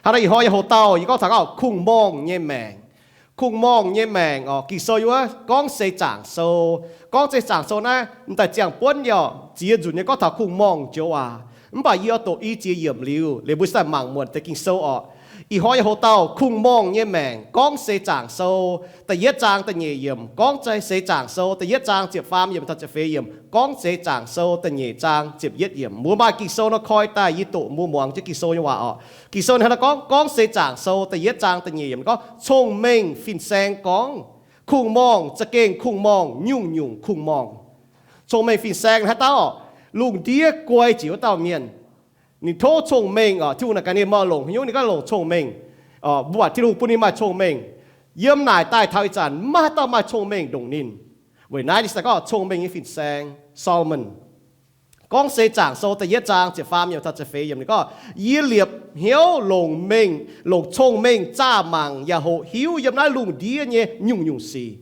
Hnangv naaiv ih hnoi yie hoc dauh yie gorngv taux gorngv kungx-morngh nyei maengc. Kungx-morngh nyei maengc oc, Ging-Sou yie wuov gorngv seix zaangc sou. Gorngv seix zaangc sou naaiv m'daaih ziangh buonv yie oc, ziex nzunc nyei gorngv taux kungx-morngh joux waac. Mv baac yie oix doqc i ziex yiemc liuz, liuz mbuo cingx daaih mangc muonc deix Ging-Sou oc. Ih hnoi yie hoc dauh kungx-morngh nyei maengc gorngv seix zaangc sou da'yietv zaang da'nyeic yiemc, gorngv seix zaangc sou da'yietv zaang ziepc faam yiemc taux ziepc feix yiemc, gorngv seix zaangc sou da'nyeic zaang ziepc yietv yiemc. Mbuo maaih Ging-Sou nor koi daaih yie doqc mbuo muangx jienv Ging-Sou nyei waac oc. Ging-Sou ninh hnangv naaiv gorngv, gorngv seix zaangc sou da'yietv zaang da'nyeic yiemc gorngv, cong-mengh fin-saeng gorngv, kungx-morngh za'gengh kungx-morngh, nyungc-nyungc kungx-morngh. Cong-mengh fin-saeng haaix dauh oc? Lungh ndiev guai jiex wuov dauh mienh. Ninh tov cong-mengh oc, Tin-Hungh naaic gaax ninh mv longc haaix nyungc, ninh gorngv longc cong-mengh. Mbuo buatc Tin-Hungh bun ninh maaih cong-mengh. Yiem naaic daaih taux ih zanc maiv maaih haaix dauh maaih cong-mengh ndongc ninh. Weic naaiv ninh se gorngv cong-mengh nyei fin-saeng, Solomon. Gorngv seix zaangc sou da'yietv zaang ziepc faam yiemc taux ziepc feix yiemc ninh gorngv, yie liepc hnyouv longc mengh, longc cong-mengh zaah mangc yaac hoqc hiuv yiem naaiv lungh ndiev nyei nyungc-nyungc sic.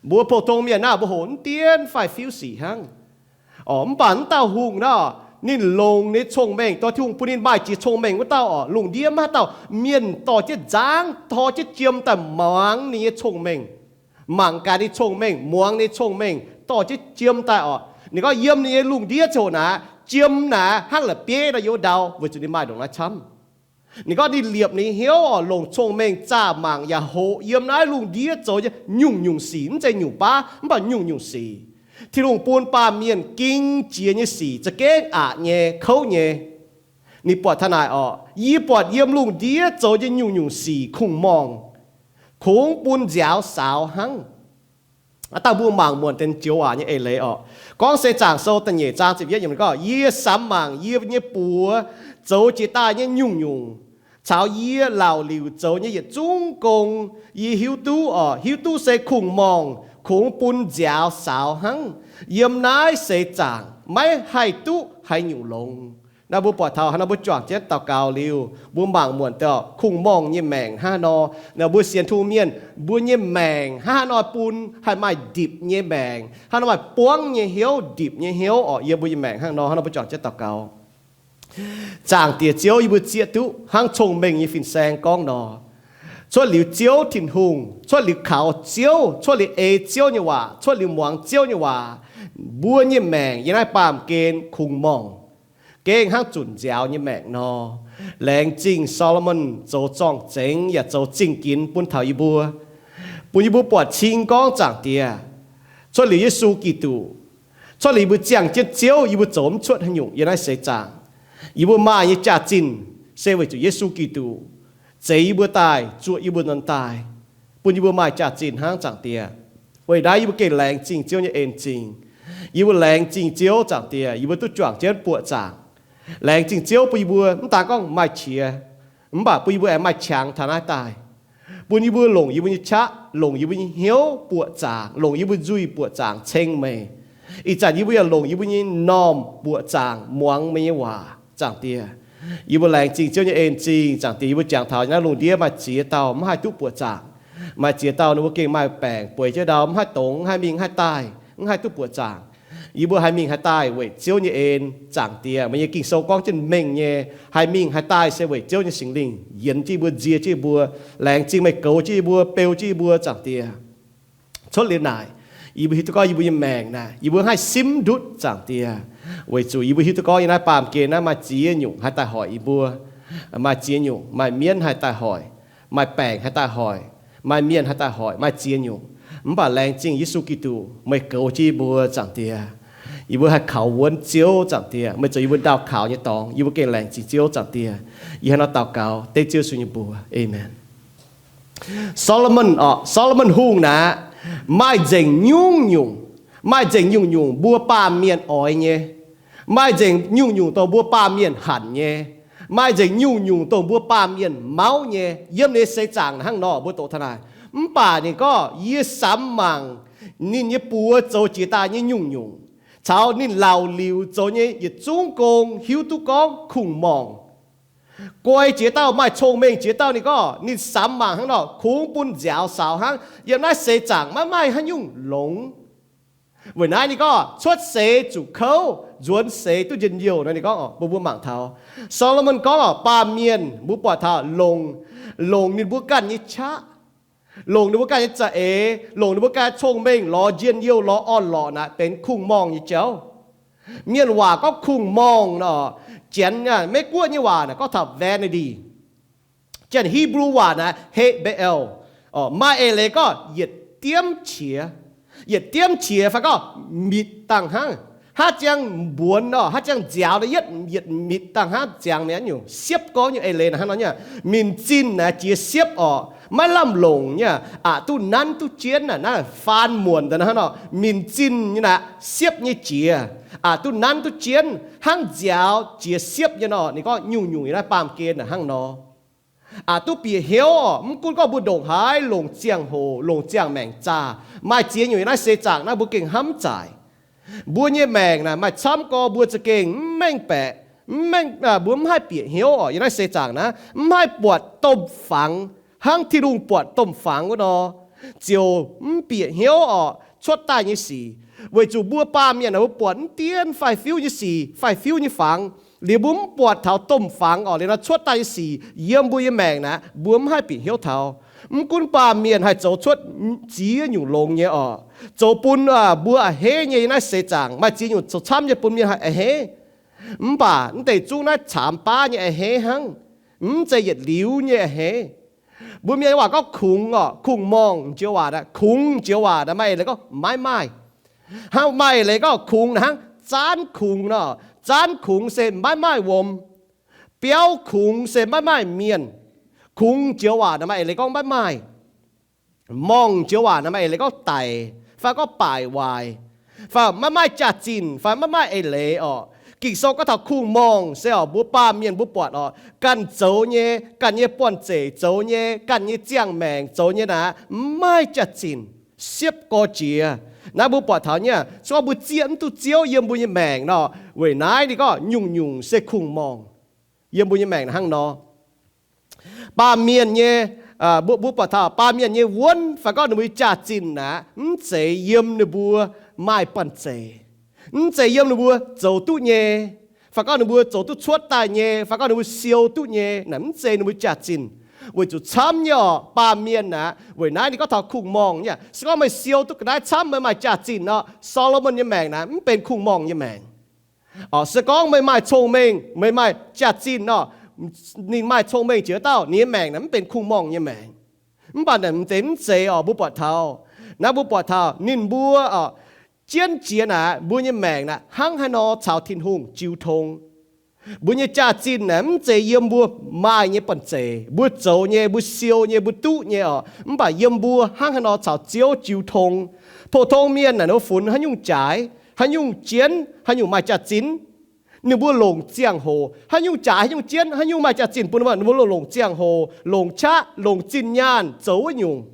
Mbuo pou-tong mienh naaiv mbuo hoqc mv dienv fai fiuv sic hnangv. Oc, mv baac mv dauh hungh naaiv, ninh longc ninh nyei cong-mengh, dorh Tin-Hungh bun ninh maaih jiex cong-mengh wuov dauh oc, lungh ndiev maiv haaix dauh mienh dorh jienv nzangv, dorh jienv jiem daaih muangx ninh nyei cong-mengh, mangc gaax ninh cong-mengh, muangx ninh cong-mengh, dorh jienv jiem daaih oc. Ninh gorngv yiem ninh nyei lungh ndiev ziouc naaic, jiem naaic hnangv la'bieiv nor yiem wuov ndau, weic zuqc ninh maaih ndongc naaiv camv. Ninh gorngv ninh liepc ninh hnyouv oc, longc cong-mengh zaah mangc yaac hoqc yiem naaiv lungh ndiev zoux nyei nyungc-nyungc sic, mv zeiz nyungc baav, mv baac nyungc-nyungc sic. Tin-Hungh bun baamh mienh ging jiex nyei sic za'gengh aqc nyei, kouv nyei. Ninh buatc taux naaic oc, yie buatc yiem lungh ndiev zoux nyei nyungc-nyungc sic kungx-morngh, kungx bun nziaaux saaux hnangv. Aav dangh mbuo mangc muonc deix joux waac nyei eix leiz oc. Gorngv seix zaangc sou da'nyeic zaang ziepc yietv yiemc gorngv, yie samx mangc yie nyei buoz zoux jiex daaih nyei nyungc-nyungc, caux yie laauc liuc zoux nyei yietc zungv gong, yie hiuv duqv oc, hiuv duqv se kungx-morngh kungx bun nziaaux saaux hnangv. Yiem naaiv seix zaangc maiv haih duqv haaix nyungc longx. Naaiv mbuo buatc taux hnangv nor, mbuo juangc jienv daux gaux liuz, mbuo mangc muonc deix kungx-morngh nyei maengc hnangv haaix nor. Naaiv mbuo sienx Tin-Hungh mienh, mbuo nyei maengc hnangv haaix nor bun haih maaih ndipc nyei maengc, hnangv haaix nor maaih buangv nyei hnyouv, ndipc nyei hnyouv oc. Yiem mbuo nyei maengc hnangv haaix nor, hnangv nor mbuo juangc jienv daux gaux. Zaangc Diex Ziouv, yie mbuo zieqv duqv hnangv cong-mengh nyei fin-saeng gorngv nor, cuotv liuz Ziouv Tin-Hungh, cuotv liuz kaux Ziouv, cuotv liuz ei Ziouv nyei waac, cuotv liuz muangx Ziouv nyei waac, mbuo nyei maengc yiem naaiv baamh gen kungx-morngh, gengh hnangv zunc nziaaux nyei maengc nor. Laengz zingh Solomon zoux zorng-zengx yaac zoux zingh ginx bun taux yie mbuo, bun yie mbuo buatc cing gorngv Zaangc Diex, cuotv liuz Yesu Giduc, cuotv liuz yie mbuo ziangh jienv Ziouv, yie mbuo zoux mv cuotv haaix nyungc yiem naaiv seix zaangc. Yie mbuo maaih nyei jaax-zinh se weic zuqc Yesu Giduc zeix yie mbuo daaih, zuoqc yie mbuo nzuonx daaih, bun yie mbuo maaih jaax-zinh hnangv, Zaangc Diex. Weic naaiv yie mbuo gengh laengz zingh Ziouv nyei en-zingh. Yie mbuo laengz zingh Ziouv, Zaangc Diex, yie mbuo duqv juangc jienv buoqc zaangc. Laengz zingh Ziouv bun yie mbuo mv daan gorngv maaih qiex, mv baac bun yie mbuo aengx maaih qangx taux naaiv daaih, bun yie mbuo longc yie mbuo nyei qaqv, longc yie mbuo nyei hnyouv buoqc zaangc, longc yie mbuo nzuih buoqc zaangc ceng meih. Ih zanc yie mbuo yaac longc yie mbuo nyei m'normh buoqc zaangc muangx meih nyei waac, Zaangc Diex. Yie mbuo laengz zingh Ziouv nyei en-zingh, Zaangc Diex. Yie mbuo jangx taux naaiv lungh ndiev maaih ziex dauh mv haih duqv buoqc zaangc. Maaih ziex dauh ninh mbuo gengh maaih baengc bueix jienv ndau, mv haih dongz, mv haih mingh, mv haih daaih, mv haih duqv buoqc zaangc. Yie mbuo haih mingh haih daaih weic Ziouv nyei en, Zaangc Diex. Meih nyei Ging-Sou gorngv jienv mengh nyei, haih mingh haih daaih se weic Ziouv nyei Singx Lingh yienx jienv yie mbuo, nzie jienv yie mbuo. Laengz zingh meih goux jienv yie mbuo, beu jienv yie mbuo, Zaangc Diex. Cuotv liuz naaic, yie mbuo hiuv duqv gorngv yie mbuo nyei maengc naaic, yie mbuo haih simv ndutv, Zaangc Diex, weic zuqc yie mbuo hiuv duqv gorngv yiem naaiv baamh gen naaiv maaih ziex nyungc haih daaih hoic yie mbuo. Maaih ziex nyungc, maaih mienv haih daaih hoic, maaih baengc haih daaih hoic, maaih mienh haih daaih hoic, maaih ziex nyungc. Mv baac laengz zingh Yesu Giduc, meih goux jienv yie mbuo, Zaangc Diex. Yie mbuo haih kaux wuonv Ziouv, Zaangc Diex. Meih zoux yie mbuo ndau kaux nyei dorngx. Yie mbuo gengh laengz zingh Ziouv, Zaangc Diex. Yie hnangv naaiv daux gaux dengv Ziouv Yesu nyei mbuox. Aamen. Solomon oc, Solomon Hungh naaic, maaih nzengc nyungc-nyungc, maaih nzengc nyungc-nyungc mbuo baamh mienh oix nyei, maaih nzengc nyungc-nyungc dongh mbuo baamh mienh hanc nyei, maaih nzengc nyungc-nyungc dongh mbuo baamh mienh mauv nyei. Yiem ninh seix zaangc hnangv nor mbuo doqc taux naaic. Mv baac ninh gorngv, yie samx mangc ninh nyei buoz zoux jiex daaih nyei nyungc-nyungc, caux ninh laauc liuc zoux nyei yietc zungv gong, hiuv duqv gorngv kungx-morngh. Guai jiex dauh, maaih cong-mengh jiex dauh, ninh gorngv ninh samx mangc hnangv nor, kungx bun nziaaux saaux hnangv. Yiem naaiv seix zaangc maiv maaih haaix nyungc longx. Weic naaiv ninh gorngv cuotv seix zuqc kouv, nzuonx seix duqv njien-youh nor. Ninh gorngv bun mbuo mangc taux Saa^lo^morn gorngv oc, baamh mienh mbuo buatc taux longc, longc ninh mbuo ganh nyei qaqv, longc ninh mbuo ganh nyei za'eix, longc ninh mbuo ganh nyei cong-mengh lorz njien-youh, lorz orn-lorqc naaic benx kungx-morngh nyei jauv. Mienh waac gorngv kungx-morngh nor, Janx, Meiv-Guoqv nyei waac naaic gorngv taux vanity. Janx Hipv^lu waac naaic hate Baal. Maaih eix leiz gorngv yietc diemv qiex, yietc diemv qiex fai gorngv mitc dangh hnangv, haaix ziangh mbuonx nor, haaix ziangh nziaaux nor, yietc, yietc mitc dangh hnangv ziangx mi'aqv nyungc, siepv gorngv nyungc eix leiz naaic hnangv nor nyei. Minc zinh naaic jiex siepv orqc, maiv lamh longc nyei, aqc duqv nanv duqv jienv naaic, naaiv faan muonc daaih hnangv nor. Minc zinh nyei naaic siepv nyei jiex, aqc duqv nanv duqv jienv, hnangv nziaaux jiex siepv nyei nor. Ninh gorngv nyungc-nyungc yiem naaiv baamh gen naaic hnangv nor. Aqc duqv bieqc hnyouv orqc, mv gunv gorngv mbuo ndongc haaix longc ziangh hoc, longc ziangh maengc zaah, maaih ziex nyungc yiem naaiv seix zaangc naaiv mbuo gengh hnamv zaaic. Mbuo nyei maengc naaic maaih camv gorx mbuo za'gengh mv mengh baeqc, mv mengh, mbuo mv haih bieqc hnyouv orqc. Yiem naaiv seix zaangc naaiv mv haih buatc domh fangx hnangv Tin-Hungh buatc domh fangx wuov nor, ziouc mv bieqc hnyouv orqc cuotv daaih nyei sic. Weic zuqc mbuo baamh mienh naaic mbuo buatc mv dienv faix-fiuv nyei sic, faix-fiuv nyei fangx, liuz mbuo mv buatc taux domh fangx orqc, liuz nor cuotv daaih nyei sic yiem mbuo nyei maengc naaic mbuo mv haih bieqc hnyouv taux. Mv gunv baamh mienh haih zoux cuotv ziex nyungc longx nyei orqc, zoux bun mbuo a'hneiv nyei. Yiem naaiv seix zaangc maaih ziex nyungc zoux camv nyei bun mienh haih a'hneiv. Mv baac mv deix zungv naaiv caamx baav nyei a'hneiv hnangv, mv zeiz yietc liuz nyei a'hneiv. Mbuo mienh waac gorngv kungx orqc, kungx-morngh joux waac naaic, kungx joux waac naaic maaih eix leiz gorngv maiv maaih. Hnangv maaih eix leiz gorngv kungx naaic hnangv zaanv kungx nor, zaanv kungx se maiv maaih wuom. Biauv kungx se maiv maaih mienh. Kungx joux waac naaic maaih eix leiz gorngv maiv maaih. Morngh joux waac naaic maaih eix leiz gorngv daic fai gorngv baaic waaic, fai maiv maaih jaax-zinh fai maiv maaih eix leiz orqc. Ging-Sou gorngv taux kungx-morngh se orqc, mbuo baamh mienh mbuo buatc orqc, ganh zoux nyei, ganh nyei buonh zeic zoux nyei, ganh nyei ziangh maengc zoux nyei naaic maiv maaih jaax-zinh, siepv gorx jiex. Naaiv mbuo buatc taux nyei, se gorngv mbuo zieqv mv duqv Ziouv yiem mbuo nyei maengc nor, weic naaiv ninh gorngv nyungc-nyungc se kungx-morngh yiem mbuo nyei maengc hnangv nor. Baamh mienh nyei, mbuo buatc taux baamh mienh nyei wuonv fai gorngv ninh mbuo nyei jaax-zinh naaic mv zeiz yiem ninh mbuo maaih banh zeic, mv zeiz yiem ninh mbuo zoux duqv nyei, fai gorngv ninh mbuo zoux duqv cuotv daaih nyei, fai gorngv ninh mbuo siou duqv nyei naaic, mv zeiz ninh mbuo jaax-zinh. Weic zuqc camv nyei orqc, baamh mienh naaic, weic naaiv ninh gorngv taux kungx-morngh nyei. Se gorngv meih siou duqv ga'naaiv camv, meih maaih jaax-zinh nor, Saa^lo^morn nyei maengc naaic mv benx kungx-morngh nyei maengc. Orqc, se gorngv meih maaih cong-mengh, meih maaih jaax-zinh nor, ninh maaih cong-mengh jiex dauh, ninh nyei maengc naaic mv benx kungx-morngh nyei maengc. Mv baac naaic mv zeiz, mv zeiz orqc, mbuo buatc taux, naaiv mbuo buatc taux ninh mbuo orqc, jienv jiex naaic mbuo nyei maengc naaic hnangv haaix nor caux Tin-Hungh jiu tong. Mbuo nyei jaax-zinh naaic mv zeiz yiem mbuo maaih nyei banh zeic, mbuo zoux nyei, mbuo siou nyei, mbuo duqv nyei orqc, mv baac yiem mbuo hnangv haaix nor caux Ziouv jiu tong. Pou-tong mienh naaic ninh mbuo funx haaix nyungc jaaix, haaix nyungc jienv, haaix nyungc maaih jaax-zinh, ninh mbuo longc ziangh hoc, haaix nyungc jaaix, haaix nyungc jienv, haaix nyungc maaih jaax-zinh bun ninh mbuo, ninh mbuo longc ziangh hoc, longc qaqv, longc zinh nyaanh zoux wuov nyungc.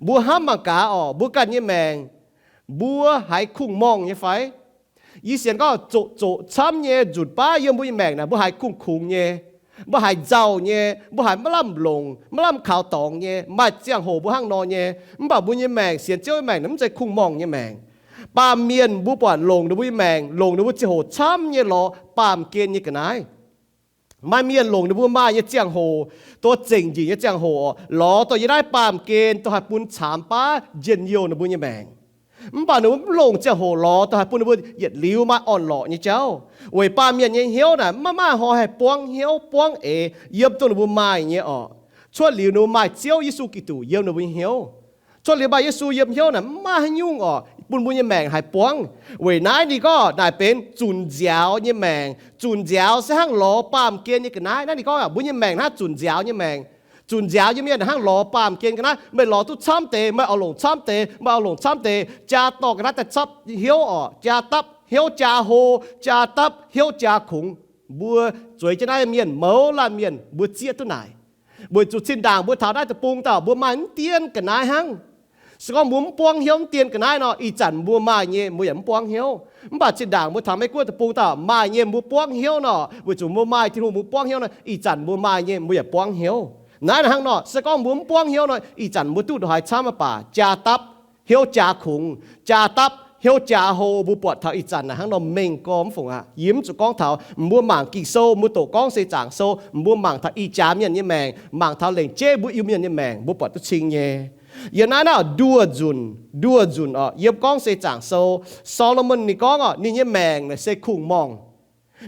Mbuo hnamv mangc gaax orqc, mbuo ganh nyei maengc, mbuo haiz kungx-morngh nyei fai? Yie sienx gorngv zoqc zoqc camv nyei nzunc baav yiem mbuo nyei maengc naaic mbuo haiz kungx-kungx nyei, mbuo haiz nzauh nyei, mbuo haiz maiv lamh longc, maiv lamh kaux dorngx nyei, maaih ziangh hoc mbuo hnangv nor nyei. Mv baac mbuo nyei maengc, sienx Ziouv nyei maengc naaic mv zeiz kungx-morngh nyei maengc. Baamh mienh mbuo buatc longc ninh mbuo nyei maengc, longc ninh mbuo ziangh hoc camv nyei lorz baamh gen nyei ga'naaiv. Maaih mienh longc ninh mbuo maaih nyei ziangh hoc, dongh zengc njiec nyei ziangh hoc, lorz dongh yiem naaiv baamh gen dongh haih bun caamx baav njien-youh ninh mbuo nyei maengc. Mv baac ninh mbuo mv longc ziangh hoc lorz dongh haih bun ninh mbuo yietc liuz maaih orn-lorqc nyei jauv. Weic baamh mienh nyei hnyouv naaic maiv maaih hnoi haih buangv hnyouv buangv eix yiem dongh ninh mbuo maaih nyei orqc. Cuotv liuz ninh mbuo maaih Ziouv Yesu Giduc yiem ninh mbuo nyei hnyouv, cuotv liuz maaih Yesu yiem hnyouv naaic maiv maaih haaix nyungc orqc bun mbuo nyei maengc haih buangv. Weic naaiv ninh gorngv naaic benx zunc nziaaux nyei maengc. Zunc nziaaux se hnangv lorz baamh gen nyei ga'naaiv. Naaiv ninh gorngv mbuo nyei maengc hnangv zunc nziaaux nyei maengc. Zunc nziaaux nyei mienh hnangv lorz baamh gen ga'naaiv. Meih lorz duqv camv deix, meih oix longc camv deix, meih oix longc camv deix, jaa dorh ga'naaiv daaih capv hnyouv orqc, jaa dapv hnyouv jaa hlo, jaa dapv hnyouv jaa kungx. Mbuo zueiz jienv naaiv mienh, mouz laanh mienh mbuo zieqv duqv naaic. Weic zuqc zinh ndaangc mbuo taux naaiv deic-bung dauh mbuo maaih mv dien ga'naaiv hnangv. Se gorngv mbuo mv buangv hnyouv mv dien ga'naaiv nor, ih zanc mbuo maaih nyei mbuo yaac mv buangv hnyouv. Mv baac zinh ndaangc mbuo taux Meiv-Guoqv deic-bung dauh maaih nyei mbuo buangv hnyouv nor, weic zuqc mbuo maaih Tin-Hungh mbuo buangv hnyouv nor, ih zanc mbuo maaih nyei mbuo yaac buangv hnyouv. Naaiv hnangv nor, se gorngv mbuo mv buangv hnyouv nor, ih zanc mbuo duqv ndongc haaix camv mv baac jaa dapv hnyouv jaa kungx, jaa dapv hnyouv jaa hlo. Mbuo buatc taux ih zanc naaic hnangv nor mengh gormx fungc aqv. Yie mv zuqc gorngv taux mbuo mangc Ging-Sou, mbuo doqc gorngv seix zaangc sou, mbuo mangc taux ih jaax mienh nyei maengc, mangc taux lengc jeiv mbuo Iu-Mienh nyei maengc, mbuo buatc duqv cing nyei. Yiem naaiv naaic nduoh nzunc, nduoh nzunc oc, yiem gorngv seix zaangc sou, Saa^lo^morn ninh gorngv oc, ninh nyei maengc naaic se kungx-morngh.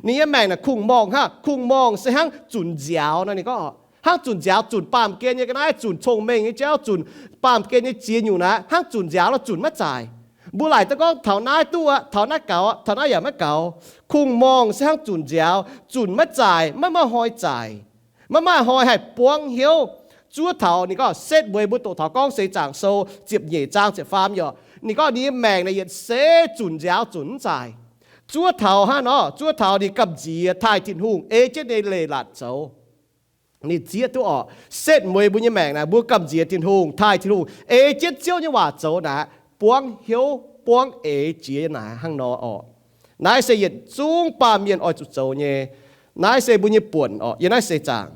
Ninh nyei maengc naaic kungx-morngh hnangv. Kungx-morngh se hnangv zunc nziaaux nor, ninh gorngv oc, hnangv zunc nziaaux, zunc baamh gen nyei ga'naaiv, zunc cong-mengh nyei jauv, zunc baamh gen nyei ziex nyungc naaic, hnangv zunc nziaaux nor, zunc maiv zaaic. Mbuo laaic duqv gorngv taux naaiv duqv aqv, taux naaiv gaux aqv, taux naaiv yaac maiv gaux. Kungx-morngh se hnangv zunc nziaaux, zunc maiv zaaic, maiv maaih hnoi zaaic, maiv maaih hnoi haih buangv hnyouv. Zuov taux ninh gorngv setv mueiz, mbuo doqc taux gorngv seix zaangc sou ziepc nyeic zaang ziepc faam yaac, ninh gorngv ninh nyei maengc naaic yietc seix zunc nziaaux, zunc mv zaaic. Zuov taux hnangv nor, zuov taux ninh gamh nziex taaih Tin-Hungh ei jienv nyei leiz-latc zoux. Ninh zieqv duqv oc, setv mueiz mbuo nyei maengc naaic, mbuo gamh nziex Tin-Hungh, taaih Tin-Hungh, ei jienv Ziouv nyei waac zoux naaic, buangv hnyouv, buangv eix jiex naaic hnangv nor oc. Naaiv se yietc zungv baamh mienh oix zuqc zoux nyei. Naaiv se mbuo nyei buonc oc, yiem naaiv seix zaangc.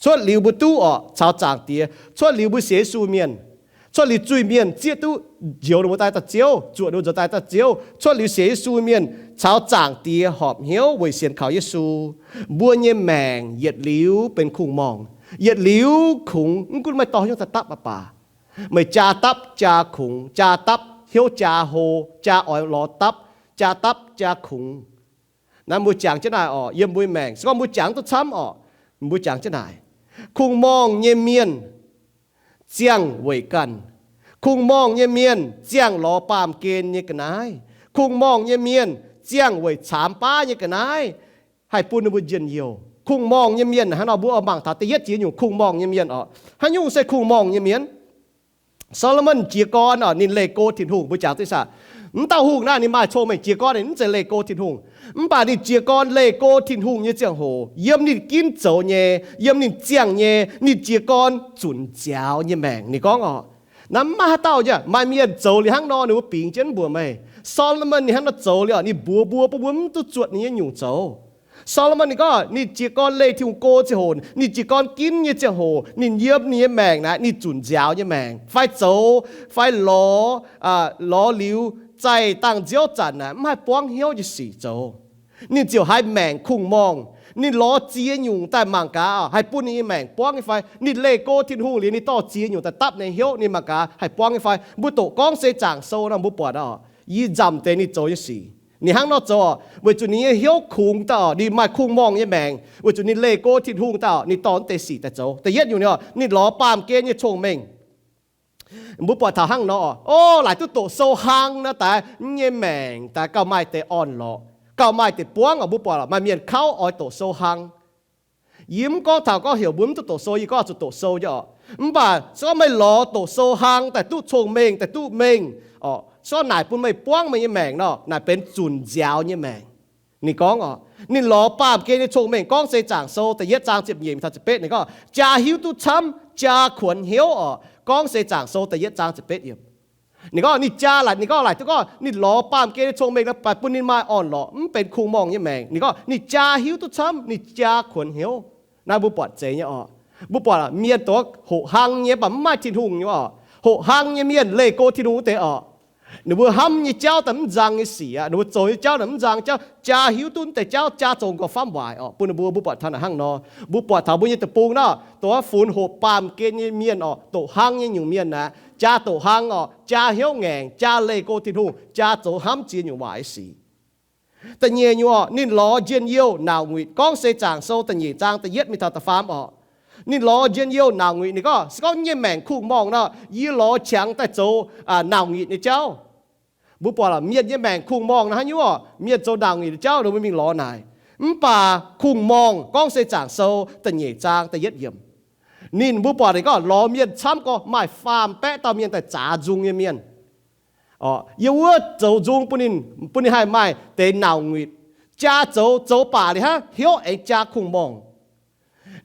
Cuotv liuz mbuo duqv oc, caux Zaangc Diex, cuotv liuz mbuo sienx Yesu mienh, cuotv liuz zuiz-mienh zieqv duqv njoux ninh mbuo daaih daaih Ziouv, zuoqc ninh mbuo nzuonx daaih daaih Ziouv, cuotv liuz sienx Yesu mienh caux Zaangc Diex horpc hnyouv weic sienx kaux Yesu, mbuo nyei maengc yietc liuz benx kungx-morngh, yietc liuz kungx, mv gunv meih dorh hnyouv daaih dapv mv baac, meih jaa dapv jaa kungx, jaa dapv hnyouv jaa hlo, jaa oix lorz dapv, jaa dapv jaa kungx. Naaiv mbuo jangx jienv naaic oc, yiem mbuo maengc, se gorngv mbuo jangx duqv camv oc, mbuo jangx jienv naaic, kungx-morngh nyei mienh ziangh weic ganh. Kungx-morngh nyei mienh ziangh lorz baamh gen nyei ga'naaiv. Kungx-morngh nyei mienh ziangh weic caamx baav nyei ga'naaiv, haih bun ninh mbuo njien-youh. Kungx-morngh nyei mienh hnangv nor, mbuo oix mangc taux da'yietv ziex nyungc kungx-morngh nyei mienh oc. Haaix nyungc se kungx-morngh nyei mienh? Saa^lo^morn jiez gorn oc, ninh leih go Tin-Hungh, mbuo jangx duqv saah? Mv dauh hungh naaiv ninh maaih cong-mengh jiez gorn, ninh mv zeiz leih go Tin-Hungh. Mv baac ninh jiez gorn leih go Tin-Hungh nyei ziangh hoc, yiem ninh ginv zoux nyei, yiem ninh ziangh nyei, ninh jiez gorn zunc nziaaux nyei maengc. Ninh gorngv oc, naaiv mv maaih haaix dauh nyei, maaih mienh zoux liuz hnangv nor ninh mbuo bingx jienv mv mbuoqc meih. Saa^lo^morn ninh hnangv nor zoux liuz oc, ninh mbuox mbuo, bun mbuo mv duqv zuotc ninh nyei nyungc zoux. Saa^lo^morn ninh gorngv ninh jiez gorn leih Tin-Hungh go ziangh hoc, ninh jiez gorn ginv nyei ziangh hoc, ninh yiem ninh nyei maengc naaic ninh zunc nziaaux nyei maengc, fai zoux, fai lorz, lorz liuz zaih dangh nziouv zanc naaic mv haih buangv hnyouv nyei sic zoux. Ninh ziouc haiz maengc kungx-morngh. Ninh lorz ziex nyungc daaih mangc gaax haih bun ninh nyei maengc buangv nyei fai. Ninh leih go Tin-Hungh liuz ninh dorh ziex nyungc daaih dapv ninh hnyouv, ninh mangc gaax haih buangv nyei fai. Mbuo doqc gorngv se zaangc sou nor mbuo buatc oc, yie nzamc deix ninh zoux nyei sic. Ninh hnangv nor zoux oc, weic zuqc ninh nyei hnyouv kungx daaih oc, ninh maaih kungx-morngh nyei maengc, weic zuqc ninh leih go Tin-Hungh daaih oc, ninh dorh naaiv deix sic daaih zoux. Da'yietv nyungc ninh oc, ninh lorz baamh gen nyei cong-mengh. Mbuo buatc taux hnangv nor oc, o, laaic duqv doqc sou hlang nor daaih, mv nyei maengc daaih gauh maaih deix orn-lorqc, gauh maaih deix buangv oc. Mbuo buatc maaih mienh kauv oix doqc sou hlang. Yie mv gorngv taux gorngv heuc mbuo mv duqv doqc sou, yie gorngv zuqc doqc sou nyei oc. Mv baac se gorngv meih lorz doqc sou hlang daaih duqv cong-mengh, daaih duqv mengh oc, se gorngv naaic bun meih buangv meih nyei maengc nor, naaic benx zunc nziaaux nyei maengc. Ninh gorngv oc, ninh lorz baamh gen nyei cong-mengh. Gorngv se zaangc sou da'yietv zaang ziepc nyeic mingh taux ziepc betv ninh gorngv, jaa hiuv duqv camv, jaa kuonx hnyouv oc. Gorngv se zaangc sou da'yietv zaang ziepc betv yiemc. Ninh gorngv ninh jaa laaic, ninh gorngv laaic duqv gorngv ninh lorz baamh gen nyei cong-mengh nor, baac bun ninh maaih orn-lorqc, mv benx kungx-morngh nyei maengc. Ninh gorngv ninh jaa hiuv duqv camv, ninh jaa kuonx hnyouv. Naaiv mbuo buatc zeiz nyei oc. Mbuo buatc mienh doqc hoqc hlang nyei, baac mv maaih Tin-Hungh nyei oc. Hoqc hlang nyei mienh leih go Tin-Hungh wuov deix oc. Ninh mbuo hnamv nyei jauv daaih mv nzang nyei sic aqv. Ninh mbuo zoux nyei jauv daaih mv nzang jauv, jaa hiuv duqv wuov deix jauv, jaa zoux gauh famv waaic oc. Bun ninh mbuo, mbuo buatc taux naaic hnangv nor. Mbuo buatc taux mbuo nyei deic-bung naaiv, doqc funx hoqc baamh gen nyei mienh oc, doqc hlang nyei nyungc mienh aqv, jaa doqc hlang oc, jaa hnyouv ngaengc, jaa leih go Tin-Hungh, jaa zoux hnamv ziex nyungc waaic nyei sic. Da'nyeic nyungc oc, ninh lorz njien-youh nauc nguitc. Gorngv se zaangc sou da'nyeic zaang da'yietv mingh taux da'faam oc. Ninh lorz njien-youh nauc nguitc. Ninh gorngv se gorngv nyei maengc kungx-morngh nor, yie lorz qangx daaih zoux nauc nguitc nyei jauv. Mbuo buatc mienh nyei maengc kungx-morngh nor haaix nyungc oc, mienh zoux nauc nguitc nyei jauv ninh mbuo mingh lorz naaic. Mv baac kungx-morngh gorngv se zaangc sou da'nyeic zaang da'yietv yiemc, ninh mbuo buatc ninh gorngv lorz mienh camv gorx, maaih faam-baeqv dauh mienh daaih zaax nzung nyei mienh. Yiem wuov zoux nzung bun ninh, bun ninh haih maaih deix nauc nguitc. Jaa zoux, zoux baac liuz hnangv hnyouv aengx jaa kungx-morngh.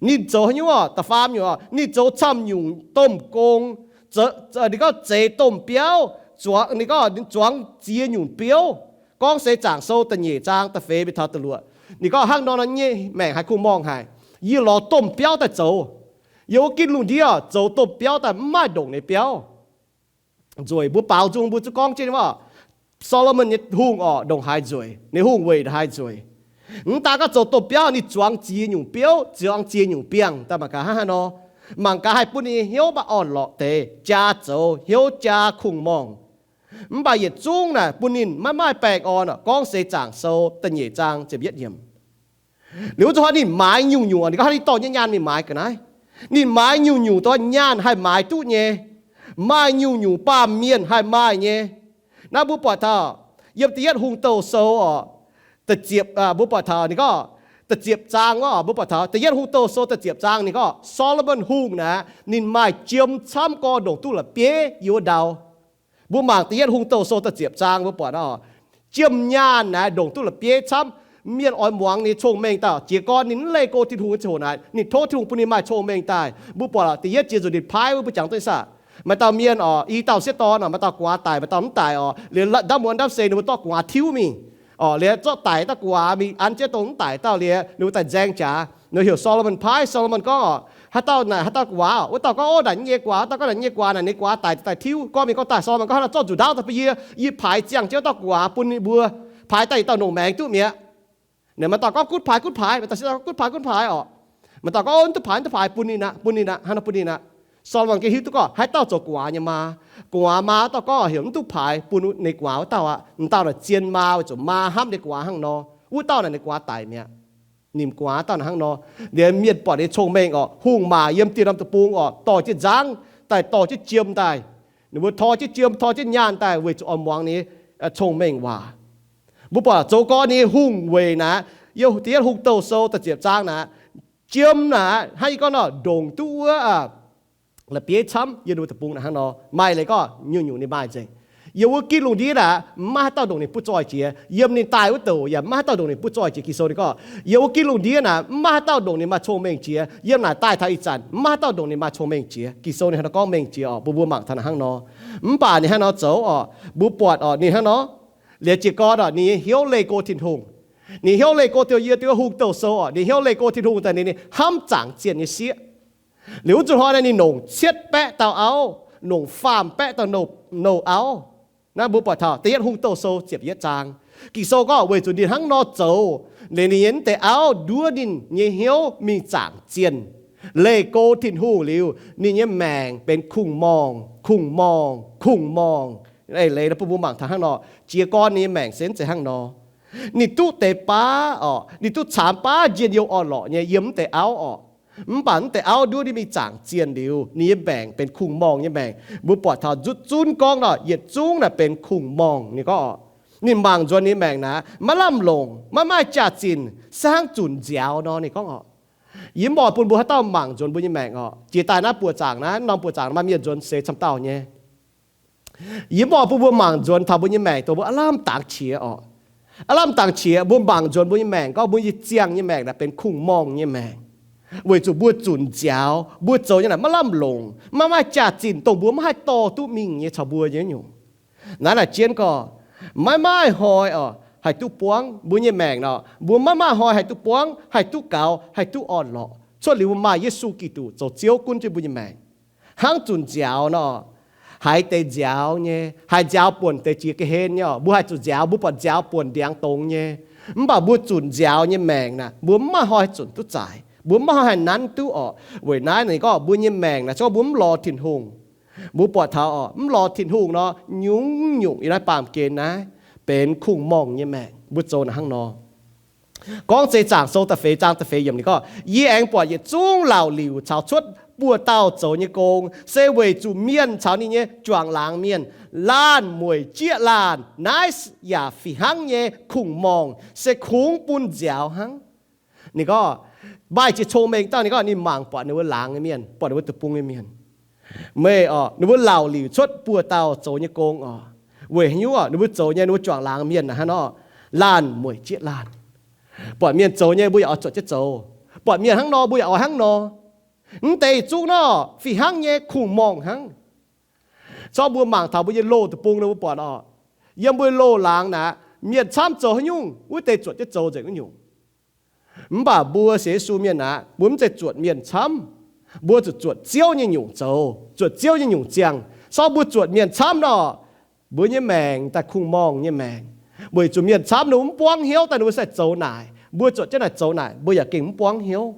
Ninh zoux haaix nyungc oc, da'faam nyungc oc, ninh zoux camv nyungc domh gong, ninh gorngv zeix domh biauv, zuangx, ninh gorngv ninh zuangx ziex nyungc biouv. Gorngv se zaangc sou da'nyeic zaang da'feix mingh taux da'luoqc. Ninh gorngv hnangv nor nor nyei maengc haiz kungx-morngh haic. Yie lorz domh biauv daaih zoux. Yiem wuov ginv lungh ndiev zoux domh biauv daaih mv maaih ndongc ninh biauv. Nzueic, mbuo baaux nzung mbuo zuqc gorngv jienv wuov, Solomon nyei hungh orqc, ndongc haaix nzueic, ninh hungh weic ndongc haaix nzueic. Mv daan gorngv zoux domh biauv, ninh zuangx ziex nyungc biouv, zuangx ziex nyungc biangh daaih mangc gaax hnangv haaix nor. Mangc gaax haih bun ninh nyei hnyouv maaih orn-lorqc deix, jaa zoux, hnyouv jaa kungx-morngh. Mv baac yietc zungv naaic bun ninh maiv maaih baengh orn orqc. Gorngv Seix Zaangc Sou da'nyeic zaang ziepc yietv yiemc. Liuz wuov zanc hnoi ninh maaiz nyungc-nyungc, ninh gorngv hnangv ninh dorh nyei nyaanh mingh maaiz ga'naaiv. Ninh maaiz nyungc-nyungc dongh nyaanh haih maaiz duqv nyei. Maaih nyungc-nyungc baamh mienh haih maaih nyei. Naaiv mbuo buatc taux yiem Da'yietv Hungh Douh Sou orqc, da'ziepc, mbuo buatc taux ninh gorngv da'ziepc zaang wuov, mbuo buatc taux Da'yietv Hungh Douh Sou da'ziepc zaang ninh gorngv Solomon Hungh naaic, ninh maaih jiem camv gorx ndongc duqv la'bieiv yiem wuov ndau. Mbuo mangc Da'yietv Hungh Douh Sou da'ziepc zaang mbuo buatc orqc, jiem nyaanh naaic ndongc duqv la'bieiv camv. Mienh oix muangx ninh cong-mengh daaih, jiez gorn ninh mv leih go Tin-Hungh nyei ziangh hoc naaic, ninh tov Tin-Hungh bun ninh maaih cong-mengh daaih. Mbuo buatc da'yietv jiex nzuqc ninh paaiv wuov, mbuo jangx duqv nyei saah? Maaih dauh mienh orqc, i dauh sieqv dorn orqc, maaih dauh gu'nguaaz daic, maaih dauh mv daic orqc, liuz ndamv muonz ndamv seix ninh mbuo dorh gu'nguaaz tiuv mingh orqc, liuz zorqv daic dauh gu'nguaaz mingh an jienv dongh mv daic dauh liuz, ninh mbuo daaih nzaeng jaax. Ninh heuc Solomon paaiv. Solomon gorngv orqc, haaix dauh naaic, haaix dauh gu'nguaaz orqc? Wuov dauh gorngv, Ov, naaic yie nyei gu'nguaaz. Wuov dauh gorngv, Naaic yie nyei gu'nguaaz naaic, ninh gu'nguaaz daic, daaih tiuv. Gorngv mingh gorngv daaih, Solomon gorngv, Haaix nor zorqv nzuqc ndaauv daaih bun yie, yie paaix ziangh jienv wuov dauh gu'nguaaz bun ninh mbuo, paaix daaih yietc dauh nongc maengx duqv mi'aqv. Naaic maaih dauh gorngv, Gutv paaix, gutv paaix. Maaih dauh sieqv gorngv, Gutv paaix, gutv paaix orqc. Maaih dauh gorngv, Ov, mv duqv paaix, mv duqv paaix, bun ninh aqv, bun ninh aqv. Hnangv nor bun ninh aqv. Solomon gengh hiuv duqv gorngv haaix dauh zoux gu'nguaaz nyei maa. Gu'nguaaz maa dauh gorngv heuc mv duqv paaix bun ninh gu'nguaaz wuov dauh aqv. M'dauh naaic zien maa, weic zuqc maa hnamv ninh gu'nguaaz hnangv nor. Wuov dauh naaic ninh gu'nguaaz daic mi'aqv. Ninh gu'nguaaz dauh naaic hnangv nor. Liuz mienh buatc ninh cong-mengh orqc, hungh maac yiem dieh norm deic-bung orqc, dorh jienv nzangv daaih, dorh jienv jiem daaih. Ninh mbuo tor jienv jiem, tor jienv nyaanh daaih weic zuqc oix muangx ninh cong-mengh waac. Mbuo buatc zoux gorn ninh hungh weic naaic, Da'yietv Hungh Douh Sou da'ziepc zaang naaic, jiem naaic hnangv yie gorngv nor, ndongc duqv wuov la'bieiv camv yiem ninh mbuo deic-bung naaic hnangv nor. Maaih leiz gorngv nyungc-nyungc ninh maaih nzengc. Yiem wuov ginv lungh ndiev naaic mv maaih haaix dauh ndongc ninh butv zoih jiex. Yiem ninh daaih wuov douc yaac mv maaih haaix dauh ndongc ninh butv zoih jiex. Ging-Sou ninh gorngv, yiem wuov ginv lungh ndiev naaic mv maaih haaix dauh ndongc ninh maaih cong-mengh jiex. Yiem naaic daaih taux ih zanc mv maaih haaix dauh ndongc ninh maaih cong-mengh jiex. Ging-Sou ninh hnangv nor gorngv mengh jiex orqc, bun mbuo mangc taux naaic hnangv nor. Mv baac ninh hnangv nor zoux orqc, mbuo buatc orqc ninh hnangv nor, liuz jiez gorn orqc ninh nyei hnyouv leih go Tin-Hungh. Ninh hnyouv leih go Tin-Hungh, yiem diuh hungh douh sou orqc, ninh hnyouv leih go Tin-Hungh daaih, ninh hnamv zaangc zienh nyei sieqv. Liuz wuov zuqc hnoi naaiv ninh nongc cietv baeqv dauh auv, nongc faam baeqv dauh nouh auv. Naaiv mbuo buatc taux Da'yietv Hungh Douh Sou ziepc yietv zaang. Ging-Sou gorngv weic zuqc ninh hnangv nor zoux, liuz ninh nyei mv deix auv nduov ninh nyei hnyouv mingh zaangc zienh, leih go Tin-Hungh liuz, ninh nyei maengc benx kungx-morngh, kungx-morngh, kungx-morngh. Eix leiz nor bun mbuo mangc taux hnangv nor, jiez gorn ninh nyei maengc se mv zeiz hnangv nor. Ninh duqv deix baav orqc, ninh duqv caamx baav njien-youh orn-lorqc nyei yiem mv deix auv orqc. Mv baac mv deix auv nduov ninh mingh zaangc zienh liuz, ninh nyei maengc benx kungx-morngh nyei maengc. Mbuo buatc taux nzutv zunv gorngv nor, yietc zungv naaic benx kungx-morngh. Ninh gorngv orqc, ninh mangc nzuonx ninh nyei maengc naaic, maiv lamh longc, maiv maaih jaax-zinh, se hnangv zunc nziaaux nor. Ninh gorngv orqc, yie mv oix bun mbuo haaix dauh mangc nzuonx mbuo nyei maengc orqc. Jiex daaih naaiv buoz-zaangc naaiv, norm buoz-zaangc maaih mienh nzuonx seix camv dauh nyei. Yie mv oix bun mbuo mangc nzuonx taux mbuo nyei maengc dongh mbuo aav lamh dangx qiex orqc. Aav lamh dangx qiex, mbuo mangc nzuonx mbuo nyei maengc gorngv mbuo nyei ziangh nyei maengc naaic benx kungx-morngh nyei maengc. Weic zuqc mbuo zunc nziaaux, mbuo zoux nyei naaic maiv lamh longc, maiv maaih jaax-zinh, dongh mbuo maiv haih dorh duqv mingh nyei caux mbuo nyei nyungc. Naaiv naaic jienv gorngv, maiv maaih hnoi orqc haih duqv buangv mbuo nyei maengc nor. Mbuo maiv maaih hnoi haih duqv buangv, haih duqv gaux, haih duqv orn-lorqc, cuotv liuz mbuo maaih Yesu Giduc zoux Ziouv gunv jienv mbuo nyei maengc. Hnangv zunc nziaaux nor, haiz deix nziaaux nyei, haiz nziaaux buonc deix jiex ga'hlen nyei orqc. Mbuo haih zuqc nziaaux, mbuo buatc nziaaux buonc ndiangx dongz nyei. Mv baac mbuo zunc nziaaux nyei maengc naaic, mbuo maiv maaih hnoi zunc duqv zaic, mbuo maiv maaih hnoi haih nanv duqv orqc. Weic naaiv ninh gorngv mbuo nyei maengc naaic, se gorngv mbuo mv lorz Tin-Hungh, mbuo buatc taux orqc, mv lorz Tin-Hungh nor, nyungc-nyungc yiem naaiv baamh gen naaiv benx kungx-morngh nyei maengc. Mbuo zoux naaic hnangv nor. Gorngv Seix Zaangc Sou da'feix zaang da'feix yiemc ninh gorngv, Yie aengx buatc yietc zungv laauc liuc caux cuotv buoz-dauh zoux nyei gong, se weic zuqc mienh caux ninh nyei juangc laangz mienh laanh mueic jieqv laanh. Naaiv yaac fih hnangv nyei kungx-morngh, se kungx bun nziaaux hnangv. Ninh gorngv, maaih jiex cong-mengh dauh, ninh gorngv ninh mangc buatc ninh mbuo laangz nyei mienh, buatc ninh mbuo deic-bung nyei mienh. Meih orqc, ninh mbuo laauc liuc cuotv buoz-dauh zoux nyei gong orqc. Weic haaix nyungc orqc? Ninh mbuo zoux nyei, ninh mbuo juangc laangz mienh naaic hnangv nor, laanh mueic jieqv laanh. Buatc mienh zoux nyei, mbuo yaac oix zuotc jienv zoux. Buatc mienh hnangv nor, mbuo yaac oix hnangv nor. Mv deix yietc zungv nor, fih hnangv nyei kungx-morngh hnangv. Zorqv mbuo mangc taux mbuo nyei loh deic-bung nor, mbuo buatc orqc, yiem mbuo loh laangz naaic, mienh camv zoux haaix nyungc, wuov deix zuotc jienv zoux nzengc wuov nyungc. Mv baac mbuo sienx Yesu mienh naaic, mbuo mv zeiz zuotc mienh camv. Mbuo zuqc zuotc Ziouv nyei nyungc zoux, zuotc Ziouv nyei nyungc ziangh. Zorqv mbuo zuotc mienh camv nor, Mbuo nyei maengc daaih kungx-morngh nyei maengc, weic zuqc mienh camv ninh mbuo mv buangv hnyouv daaih ninh mbuo sai zoux naaic. Mbuo zuotc jienv naaic zoux naaic, mbuo yaac gengh mv buangv hnyouv.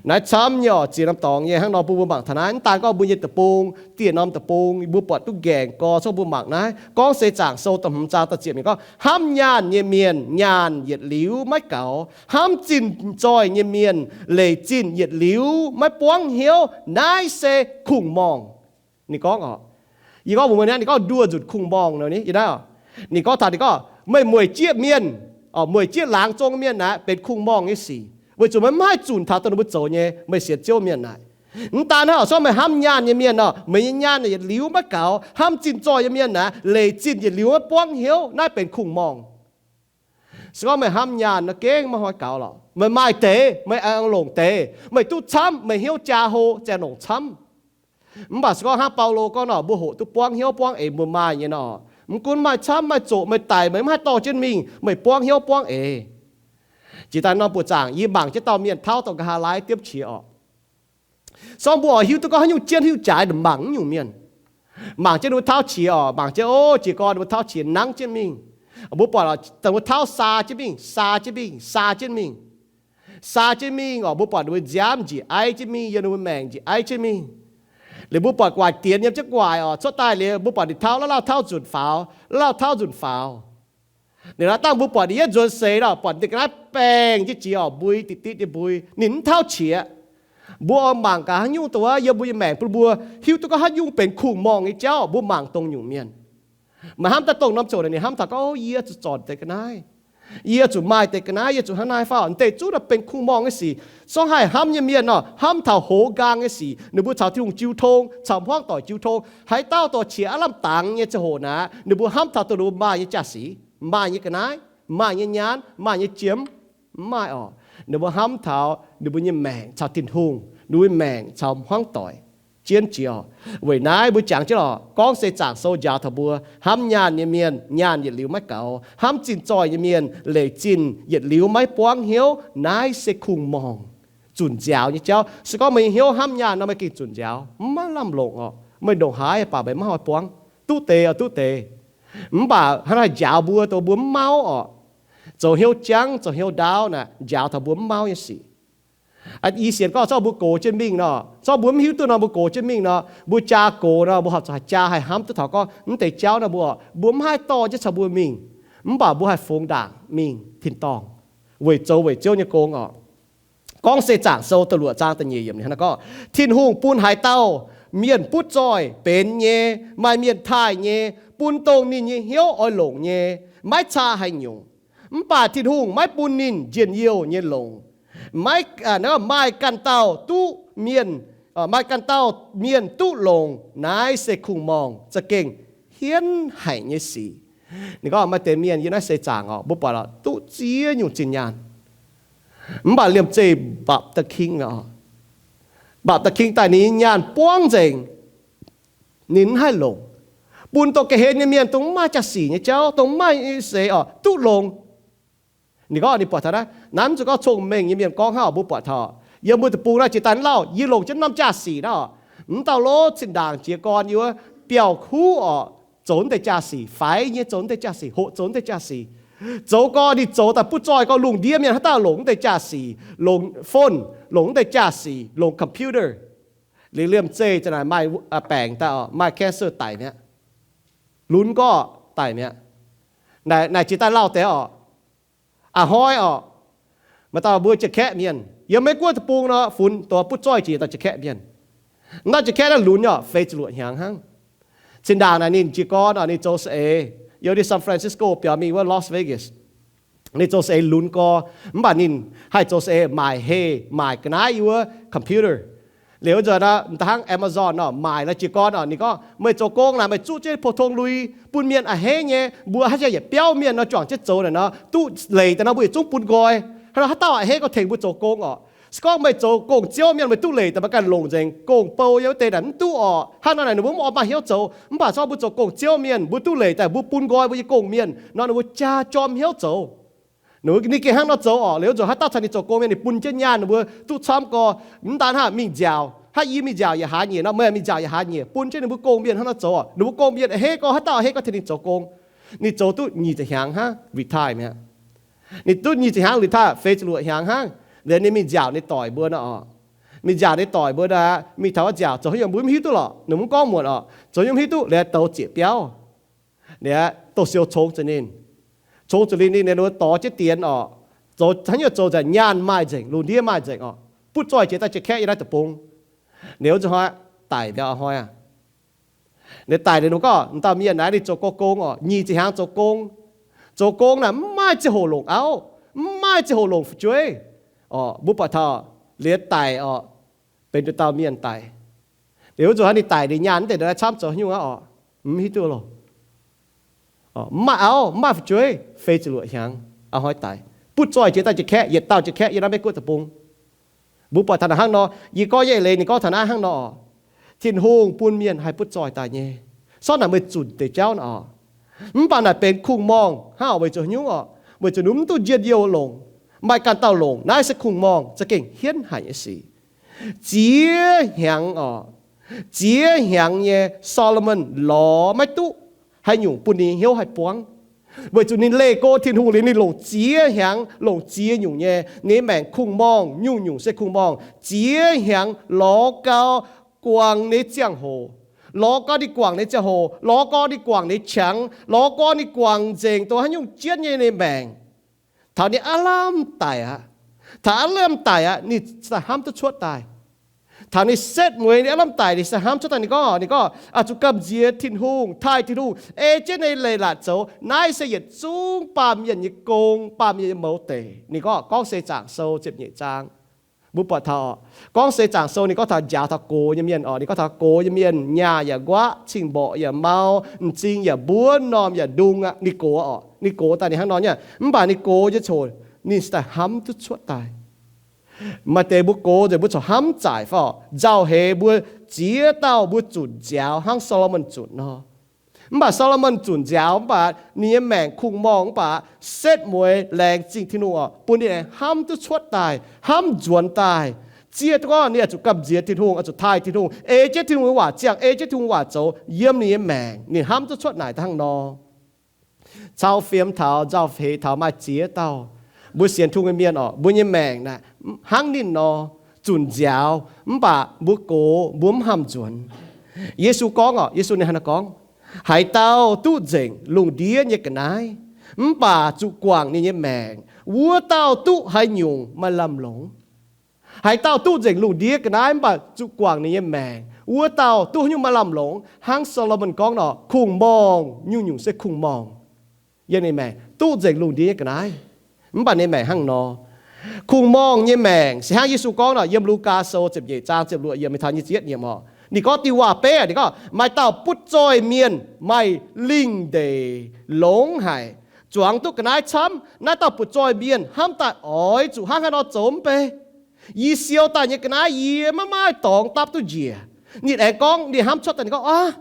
Naaiv camv nyei oc, ziex norm dorngx nyei hnangv nor bun mbuo mangc taux naaiv. Mv daan gorngv mbuo nyei deic-bung, dieh norm deic-bung mbuo buatc duqv nqaengc gorx, mbuo mangc naaiv Gorngv Seix Zaangc Sou da'hmz zaang da'ziepc yiemc gorngv, hnamv nyaanh nyei mienh nyaanh yietc liuz maiv gaux, hnamv zinh zoih nyei mienh leic zinh yietc liuz maiv buangv hnyouv, naaiv se kungx-morngh. Ninh gorngv oc, yie gorngv mbuox meih naaiv, ninh gorngv nduoh nzunc kungx-morngh nor, yie naaiv, ninh gorngv taux, ninh gorngv meih mueic jieqv mienh, mueic jieqv laangz zong mienh naaic benx kungx-morngh nyei sic, weic zuqc meih mv haih zunc taux dongh ninh mbuo zoux nyei, meih sienx Ziouv mienh naaic. Mv daan hnangv, se gorngv meih hnamv nyaanh nyei mienh nor, meih nyei nyaanh yietc liuz maiv gaux, hnamv zinh zoih nyei mienh naaic leic zinh yietc liuz maiv buangv hnyouv, naaiv benx kungx-morngh. Se gorngv meih hnamv nyaanh nor, gengh maiv hnoi gaux lorqc. Meih maaih deix, meih aengx longc deix. Meih duqv camv, meih hnyouv jaa hlo, ziouc longc camv. Mv baac se gorngv hnangv Baulo gorngv nor, mbuo hoqc duqv buangv hnyouv buangv eix mbuo maaih nyei nor, mv gunv maaih camv maaih zoqc, meih daic meih mv haih dorh jienv mingh, meih buangv hnyouv buangv eix. Jiex daaih norm buoqc zaangc yie mangc jienv dauh mienh tauv dongh nqa'haav laaiv diemv qiex oc. Se gorngv mbuo oix hiuv duqv gorngv haaix nyungc jienv haaix nyungc jaaix, mangc naaiv nyungc mienh. Mangc jienv ninh mbuo tauv qiex oc, mangc jienv, o, jiex gorn ninh mbuo tauv qiex nangv jienv mingh. Mbuo buatc dongh mbuo tauv saa jienv mingh, saa jienv mingh, saa jienv mingh, saa jienv mingh oc, mbuo buatc ninh mbuo nziaamv njiec aiv jienv mingh, yiem ninh mbuo maengc njiec aiv jienv mingh. Liuz mbuo buatc gu'nguaaic dienx yiem jienv gu'nguaaic oc, cuotv daaih liuz mbuo buatc ninh tauv lauh lauh tauv nzunc faaux, lauh lauh tauv nzunc faaux. Liuz naaiv dangh mbuo buatc ninh yietv nzuonx seix nor, buatc ninh ga'naaiv baengh jienv jiex oc, mbui ditc ditv nyei mbui, ninh mv tauv qiex. Mbuo oix mangc gaax haaix nyungc dongh wuov yiem mbuo nyei maengc bun mbuo hiuv duqv gorngv haaix nyungc benx kungx-morngh nyei jauv, mbuo mangc dongh nyungc mienh. Meih hnamv daaih dongh norm ziouc naaic ninh hnamv taux gorngv, o, yie zuqc zornc deix ga'naaiv, yie zuqc maaih deix ga'naaiv, yie zuqc hnangv naaiv fai oc, deix zungv naaiv benx kungx-morngh nyei sic. Se gorngv haih hnamv nyei mienh nor, hnamv taux hoz nqaang nyei sic, ninh mbuo caux Tin-Hungh jiu tong, caux hmuangv doic jiu tong, haaix dauh dorh qiex aav lamh dangx nyei ziangh hoc naaic, ninh mbuo hnamv taux dongh ninh mbuo maaih nyei jaa-sic, maaih nyei ga'naaiv, maaih nyei nyaanh, maaih nyei jiem, mv maaih oc. Ninh mbuo hnamv taux ninh mbuo nyei maengc caux Tin-Hungh, ninh mbuo maengc caux hmuangv doic jienv jiex oc. Weic naaiv mbuo jangx jienv lorqc, Gorngv Seix Zaangc Sou njaaux taux mbuo, hnamv nyaanh nyei mienh nyaanh yietc liuz maiv gaux, hnamv zinh zoih nyei mienh leic zinh yietc liuz maiv buangv hnyouv, naaiv se kungx-morngh, zunc nziaaux nyei jauv. Se gorngv meih nyei hnyouv hnamv nyaanh nor, meih gengh zunc nziaaux, mv maaih lamh longc oc. Meih ndongc haaix baac meih maiv haih buangv. Duqv deix oc, duqv deix. Mv baac hnangv naaiv njaaux mbuo dongh mbuo mv mauv oc, zoux hnyouv jangv, zoux hnyouv ndaauv naaic, njaaux taux mbuo mv mauv nyei sic. Yie sienx gorngv zorqv mbuo gox jienv mingh nor, zorqv mbuo mv hiuv duqv nor, mbuo gox jienv mingh nor, mbuo jaa gox nor, mbuo horpc zuqc haih jaa haih hnamv duqv taux gorngv mv deix jauv nor mbuo, mbuo mv haih dorh jienv caux mbuo mingh, mv baac mbuo haih fungx ndaangc mingh tin-dorngh weic zoux weic Ziouv nyei gong oc. Gorngv Seix Zaangc Sou da'luoqc zaang da'nyeic yiemc ninh hnangv naaiv gorngv, Tin-Hungh bun haaix dauh mienh butv zoih benx nyei, maaih mienh taaih nyei, bun dongh ninh nyei hnyouv oix longc nyei, maiv caa haaix nyungc. Mv baac Tin-Hungh maiv bun ninh njien-youh nyei longx. Maiv, maaih ganh dauh duqv mienh, maaih ganh dauh mienh duqv longx, naaiv se kungx-morngh, za'gengh hienv haic nyei sic. Ninh gorngv maaih deix mienh yiem naaiv seix zaangc oc, mbuo buatc oc, duqv ziex nyungc zinh nyaanh. Mv baac liemh zeih Mbapc Daa King oc, Mbapc Daa King daaih ninh nyei nyaanh buangv nzengc, ninh mv haih longc. Bun dongh ga'hlen nyei mienh, dongh mv maaih jaa-sic nyei jauv, dongh mv maaih seix oc, duqv longx. Ninh gorngv ninh buatc taux naaiv, naaiv mv zeiz gorngv cong-mengh nyei mienh gorngv hnangv oc, mbuo buatc taux yiem mbuo deic-bung naaiv jiex daaih lauh, yie longc jienv norm jaa-sic naaiv oc, mv dauh lov zinh ndaangc jiez gorn yie wuov biauv-kuv oc, zoux naaiv deix jaa-sic, faix nyei zoux naaiv deix jaa-sic, hoqc zoux naaiv deix jaa-sic. Zoux gorn ninh zoux daaih butv zoih gorn lungh ndiev mienh haaix dauh longc naaiv deix jaa-sic, longc phone, longc naaiv deix jaa-sic, longc computer. Liuz liemh zeih za'naaic maaih baengc daaih oc, maaih cancer daic mi'aqv. Lunx gorqv daic mi'aqv. Naaic jiex daaih lauh deix oc. A'hnoi oc, maaih dauh mbuo Janx-Kaeqv mienh yiem Meiv Guoqv deic-bung nor, funx dongh butv zoih jiex dauh Janx-Kaeqv mienh. Naaiv Janx-Kaeqv naaiv lunx oc, feix ziepc luoqc hnyangx hnangv. Zinh ndaangc naaic ninh jiez gorn oc, ninh zoux saeng-eix, yiem ninh San Francisco biaux mingh wuov Las Vegas. Ninh zoux saeng-eix lunx gorn, mv baac ninh haih zoux saeng-eix maaic heh maaic ga'naaiv yiem wuov computer. Liuz nzunc naaic, hnangv Amazon nor, maaic nor jiez gorn oc, ninh gorngv, meih zoux gong naaic meih zuqv jienv pou-tong lui bun mienh a'hneiv nyei, mbuo haaix jaax yietc biauv mienh nor juangc jienv zoux naaic nor, duqv leic daaih nor mbuo yietc zungv bun nqoi. Hnangv nor haaix dauh a'hneiv gorngv tengx mbuo zoux gong oc. Se gorngv meih zoux gong-ziouv mienh meih duqv leic daaih, meih ganh longc nzengc gong-bou yiem wuov deix naaic mv duqv oc. Hnangv nor naaic ninh mbuo mv oix maaih hnyouv zoux. Mv baac se gorngv mbuo zoux gong-ziouv mienh, mbuo duqv leic daaih mbuo bun nqoi mbuo nyei gong-mienh nor, ninh mbuo jaa jorm hnyouv zoux. Ninh gengh hnangv nor zoux oc. Liuz nzunc haaix dauh caux ninh zoux gong mienh, ninh bun jienv nyaanh ninh mbuo duqv camv gorx. Mv daan hnangv, mingh nziaauc, Hnangv yie mingh nziaauc yaac hlaax nyieqc nor, meih mingh nziaauc yaac hlaax nyieqc, bun jienv ninh mbuo gong mienh hnangv nor zoux. Ninh mbuo gong mienh hei gorx, haaix dauh hei gorx tengx ninh zoux gong. Ninh zoux duqv nyic ziepc hnyangx hnangv retire mi'aqv. Ninh duqv nyic ziepc hnyangx retire, feix ziepc luoqc hnyangx hnangv, liuz ninh mingh nziaauc ninh doic mbuo nor oc. Mingh nziaauc ninh doic mbuo nor, mingh taux wuov nziaauc zoux haaix nyungc mbuo mv hiuv duqv lorqc, ninh mbuo mv gorngv muonc oc, zoux haaix nyungc mv hiuv duqv, liuz douz ziec biauv. Liuz douz-sioux congx zuqc ninh, congx zuqc ninh, ninh, ninh dorh jienv dienx oc, zoux haaix nyungc zoux nzengc, nyaanh maaih nzengc, lungh ndiev maaih nzengc oc, butv zoih jiex daaih jiex kaeqv yiem naaiv deic-bung. Liuz wuov zanc hnoi daic liuz hnoi aqv. Liuz daic liuz ninh gorngv, dauh mienh naaiv ninh zoux gong oc, nyic ziepc hnyangx zoux gong. Zoux gong naaic mv maaih ziangh hoc longc auv, mv maaih ziangh hoc longc fu'jueiv oc. Mbuo buatc taux liuz daic oc, benx nduqc dauh mienh daic. Liuz wuov zanc hnoi ninh daic, ninh nyaanh mv deix ndongc naaiv camv zoux haaix nyungc aqv oc, mv hiuv duqv loh. Mv maaih auv, mv maaih fu'jueiv, feix ziepc luoqc hnyangx, a'hnoi daic, butv zoih jiex daaih jiex kaeqv, yietc dauh jiex kaeqv yiem naaiv Meiv Guoqv deic-bung. Mbuo buatc taux naaic hnangv nor, yie gorngv nyei eix leiz ninh gorngv taux naaiv hnangv nor oc, Tin-Hungh bun mienh haih butv zoih daaih nyei. Sortv naaic meih zunc deix jauv naaic oc. Mv baac naaic benx kungx-morngh hnangv oc. Weic zuqc haaix nyungc oc? Weic zuqc ninh mv duqv njien-youh longc, maaih ganh dauh longc. Naaiv se kungx-morngh za'gengh hienv haic nyei sic. Ziex hnyangx oc, ziex hnyangx nyei Saa^lo^morn lorz maiv duqv haaix nyungc bun ninh hnyouv haih buangv. Weic zuqc ninh leih go Tin-Hungh liuz ninh longc ziex hnyangx, longc ziex nyungc nyei, ninh maengc kungx-morngh, nyungc-nyungc se kungx-morngh. Ziex hnyangx lorz gau guangc ninh ziangh hoc, lorz gau ninh guangc ninh ziangh hoc, lorz gau ninh guangc ninh qangx, lorz gau ninh guangc nzengc dongh haaix nyungc jienv nyei ninh maengc. Taux ninh aav lamh daic aqv, taux aav lamh daic aqv, ninh se hnamv duqv cuotv daaih. Taux ninh setv mueiz ninh aav lamh daic, ninh se hnamv cuotv daaih. Ninh gorngv, ninh gorngv, Aa, zuqc gamh nziex Tin-Hungh, taaih Tin-Hungh ei jienv ninh leiz-latc zoux. Naaiv se yietc zungv baamh mienh nyei gong, baamh mienh nyei mouz deic. Ninh gorngv, Gorngv Seix Zaangc Sou ziepc nyeic zaang. Mbuo buatc taux, Gorngv Seix Zaangc Sou ninh gorngv taux njaaux taux gox nyei mienh oc. Ninh gorngv taux gox nyei mienh nyaah yaac nquaqv, cing-mborqc yaac mau, m'zing yaac mbuov, m'normh yaac ndung aqv. Ninh gox oc, ninh gox daaih ninh hnangv nor nyei. Mv baac ninh gox nyei coc, ninh se daaih hnamv duqv cuotv daaih. Maaih deix mbuo gox nzengc mbuo corc hnamv zaaic fai oc, nzauh heix mbuo ziex dauh mbuo zunc nziaaux hnangv Saa^lo^morn zunc nor. Mv baac Saa^lo^morn zunc nziaaux mv baac ninh nyei maengc kungx-morngh mv baac setv mueiz laengz zingh Tin-Hungh oc, bun ninh aengx hnamv duqv cuotv daaih, hnamv nzuonx daaih. Ziec gorngv ninh oix zuqc gamh nziex Tin-Hungh, oix zuqc taaih Tin-Hungh, ei jienv Tin-Hungh nyei waac ziangh, ei jienv Tin-Hungh waac zoux yiem ninh nyei maengc. Ninh hnamv duqv cuotv naaic hnangv nor. Cau fiem taux, nzauh heix taux maaih ziex dauh mbuo sienx Tin-Hungh nyei mienh oc, mbuo nyei maengc naaic hnangv ninh nor, zunc nziaaux mv baac mbuo gox mbuo mv hnamv nzuonx. Yesu gorngv oc, Yesu ninh hnangv naaiv gorngv, Haaix dauh duqv nzengc lungh ndiev nyei ga'naaiv mv baac zuqc guangc ninh nyei maengc, wuov dauh duqv haaix nyungc maaih lamh longc? Haaix dauh duqv nzengc lungh ndiev ga'naaiv mv baac zuqc guangc ninh nyei maengc, wuov dauh duqv haaix nyungc maaih lamh longc? Hnangv Saa^lo^morn gorngv nor, kungx-morngh, nyungc-nyungc se kungx-morngh, yiem ninh maengc duqv nzengc lungh ndiev nyei ga'naaiv, mv baac ninh maengc hnangv nor. Kungx-morngh nyei maengc se hnangv Yesu gorngv nor, yiem Lugaa Sou ziepc nyeic zaang ziepc luoqc yiemc mingh taux nyic ziepc yietv yiemc oc. Ninh gorngv diuh waac-beiv, ninh gorngv, Maaih dauh butv zoih mienh maaih lingh ndeic longx haic, zuangx duqv ga'naaiv camv. Naaiv dauh butv zoih mienh hnamv daaih, Oix zuqc hnangv haaix nor zoux mv bei? Yie siou daaih nyei ga'naaiv yie maiv maaih dorngx dapv duqv njiec. Ninh aengx gorngv, ninh hnamv cuotv daaih, ninh gorngv, Aav,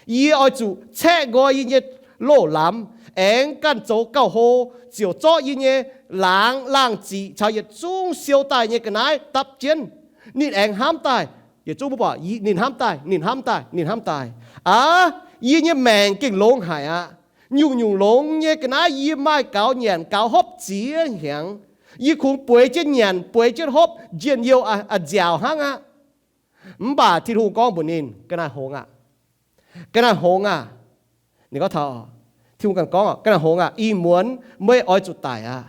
yie oix zuqc caeqv nqoi yie nyei loz-lamz, aengx ganh zoux gauh hlo, ziouc zorqv yie nyei laangz, laangh ziqc caux yietc zungv siou daaih nyei ga'naaiv dapv jienv. Ninh aengx hnamv daaih, yietc zungv mbuo buatc, ninh hnamv daaih, ninh hnamv daaih, ninh hnamv daaih, Aav, yie nyei maengc gengh longx haic aqv. Nyungc-nyungc longx nyei ga'naaiv yie maaih gaux nyanc gaux hopv ziex hnyangx. Yie kungx bueix jienv nyanc, bueix jienv hopv, njien-youh a'nziaauc hnangv aqv. Mv baac Tin-Hungh gorngv mbuox ninh, Ga'naaiv hngongx aah! Ga'naaiv hngongx aah! Ninh gorngv taux, Tin-Hungh ganh gorngv, Ga'naaiv hngongx aah! Ih muonz meih oix zuqc daic aqv.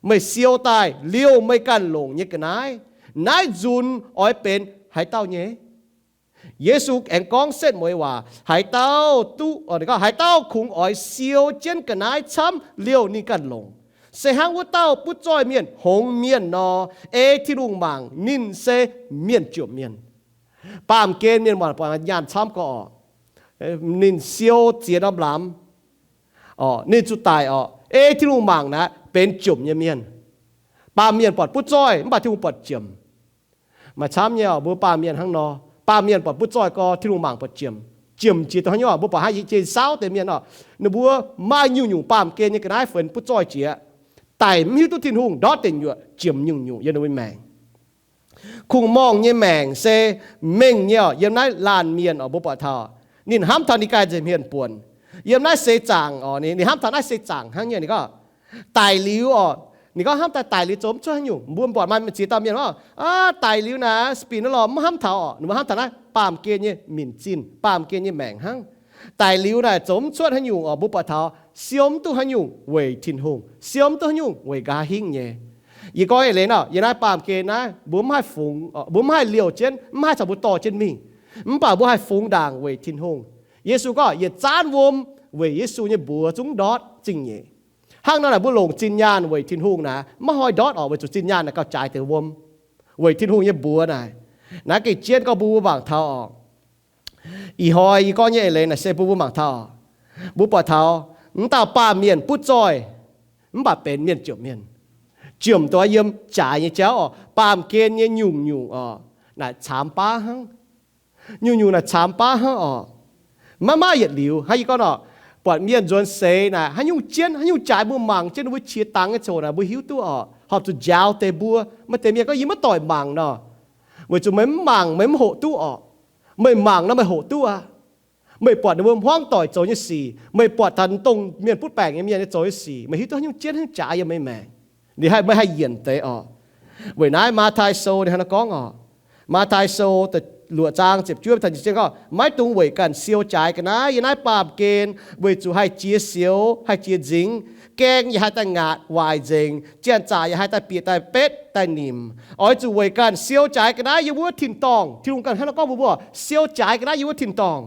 Meih siou daaih liouh meih ganh longc nyei ga'naaiv, naaiv nzunc oix benx haaix dauh nyei? Yesu aengx gorngv setv mueiz waac, Haaix dauh duqv, haaix dauh kungx oix siou jienv ga'naaiv camv liouh ninh ganh longc, se hnangv wuov dauh butv zoih mienh hngongx mienh nor, ei Tin-Hungh mangc ninh se mienh jomc mienh. Baamh gen mienh buatc nyaanh camv gorx, ninh siou ziex norm lamz, ninh zuqc daic orqc, ei Tin-Hungh mangc naaic benx jomc nyei mienh. Baamh mienh buatc butv zoih mv baac Tin-Hungh buatc jomc. Maaih camv nyei oc, mbuo baamh mienh hnangv nor. Baamh mienh buatc butv zoih gorx, Tin-Hungh mangc buatc jomc. Jomc jiex dongh haaix nyungc? Mbuo buatc hnangv yie jiex saauv deix mienh oc, ninh mbuo maaih nyungc-nyungc baamh gen nyei ga'naaiv fenx butv zoih jiex, daic mv hiuv duqv Tin-Hungh ndortv deic nyuoqc, jomc nyungc-nyungc yiem ninh mbuo maengc. Kungx-morngh nyei maengc se mengh nyei oc. Yiem naaiv laanh mienh oc, mbuo buatc taux ninh hnamv taux ninh ganh nza'hmien buonc. Yiem naaiv seix zaangc oc, ninh hnamv taux naaiv seix zaangc hnangv nyei. Ninh gorngv daic liuz oc, ninh gorngv hnamv daaih daic liuz zoux mv cuotv haaix nyungc. Mbuo buatc maaih ziex dauh mienh gorngv, aav, daic liuz naaic, spin lorqc, mv hnamv taux oc. Ninh mbuo hnamv taux naaiv baamh gen nyei minc zinh, baamh gen nyei maengc hnangv. Daic liuz naaic zoux mv cuotv haaix nyungc oc. Mbuo buatc taux siou mv duqv haaix nyungc weic Tin-Hungh, siou mv duqv haaix nyungc weic nqa'haav hingv nyei. Yie gorngv eix leiz nor, yiem naaiv baamh gen naaiv mbuo mv haih fungx, mbuo mv haih liouh jienv, mv haih caux mbuo dorh jienv mingh. Mv baac mbuo haih fungx ndaangc weic Tin-Hungh. Yesu gorngv yietc zaanv wuom weic Yesu nyei mbuox zungv ndortv zingh nyeic. Hnangv nor naaic mbuo longc zinh nyaanh weic Tin-Hungh naaic maiv hnoi ndortv oc, weic zuqc zinh nyaanh naaic gauh jaaix deix wuom weic Tin-Hungh nyei mbuox naaic. Naaiv gengh jienv gorngv mbuo mangc taux oc. Ih hnoi yie gorngv nyei eix leiz naaic se bun mbuo mangc taux, mbuo buatc taux m'dauh baamh mienh butv zoih, mv baac benx mienh jomc mienh, jomc dongh yiem jaaix nyei jauv oc, baamh gen nyei nyungc-nyungc oc, naaic caamx baav hnangv. Nyungc-nyungc naaic caamx baav hnangv oc. Maiv maaih yietc liuz hnangv yie gorngv oc, buatc mienh nzuonx seix naaic haaix nyungc jienv, haaix nyungc jaaix mbuo mangc jienv, ninh mbuo qiex dangx nyei ziangh hoc naaic mbuo hiuv duqv oc, horpc zuqc njaaux deix mbuo. Maaih deix mienh gorngv, yie maiv doic mangc nor. Weic zuqc meih mv mangc meih mv hoqc duqv oc. Meih mangc nor meih hoqc duqv aqv. Meih buatc ninh mbuo hmuangv doic zoux nyei sic, meih buatc taux dongh mienh butv baengc nyei mienh nyei zoux nyei sic, meih hiuv duqv haaix nyungc jienv haaix nyungc jaaix yiem meih maengc. Ninh haih, meih haih yienc deix oc. Weic naaiv Matv^taai Sou ninh hnangv naaiv gorngv oc. Matv^taai Sou luoqc zaang ziepc juov taux ziepc cietv gorngv, maiv dungx weic ganh siou jaaix ga'naaiv yiem naaiv baamh gen, weic zuqc haih jiex sioux, haih jiex nzingx, gaeng yaac haih daaih ngaatc waaic nzengc, janx-zaqc yaac haih daaih bieqc daaih betv daaih nimc. Oix zuqc weic ganh siou jaaix ga'naaiv yiem wuov tin-dorngh. Tin-Hungh ganh hnangv naaiv gorngv mbuox mbuo, siou jaaix ga'naaiv yiem wuov tin-dorngh.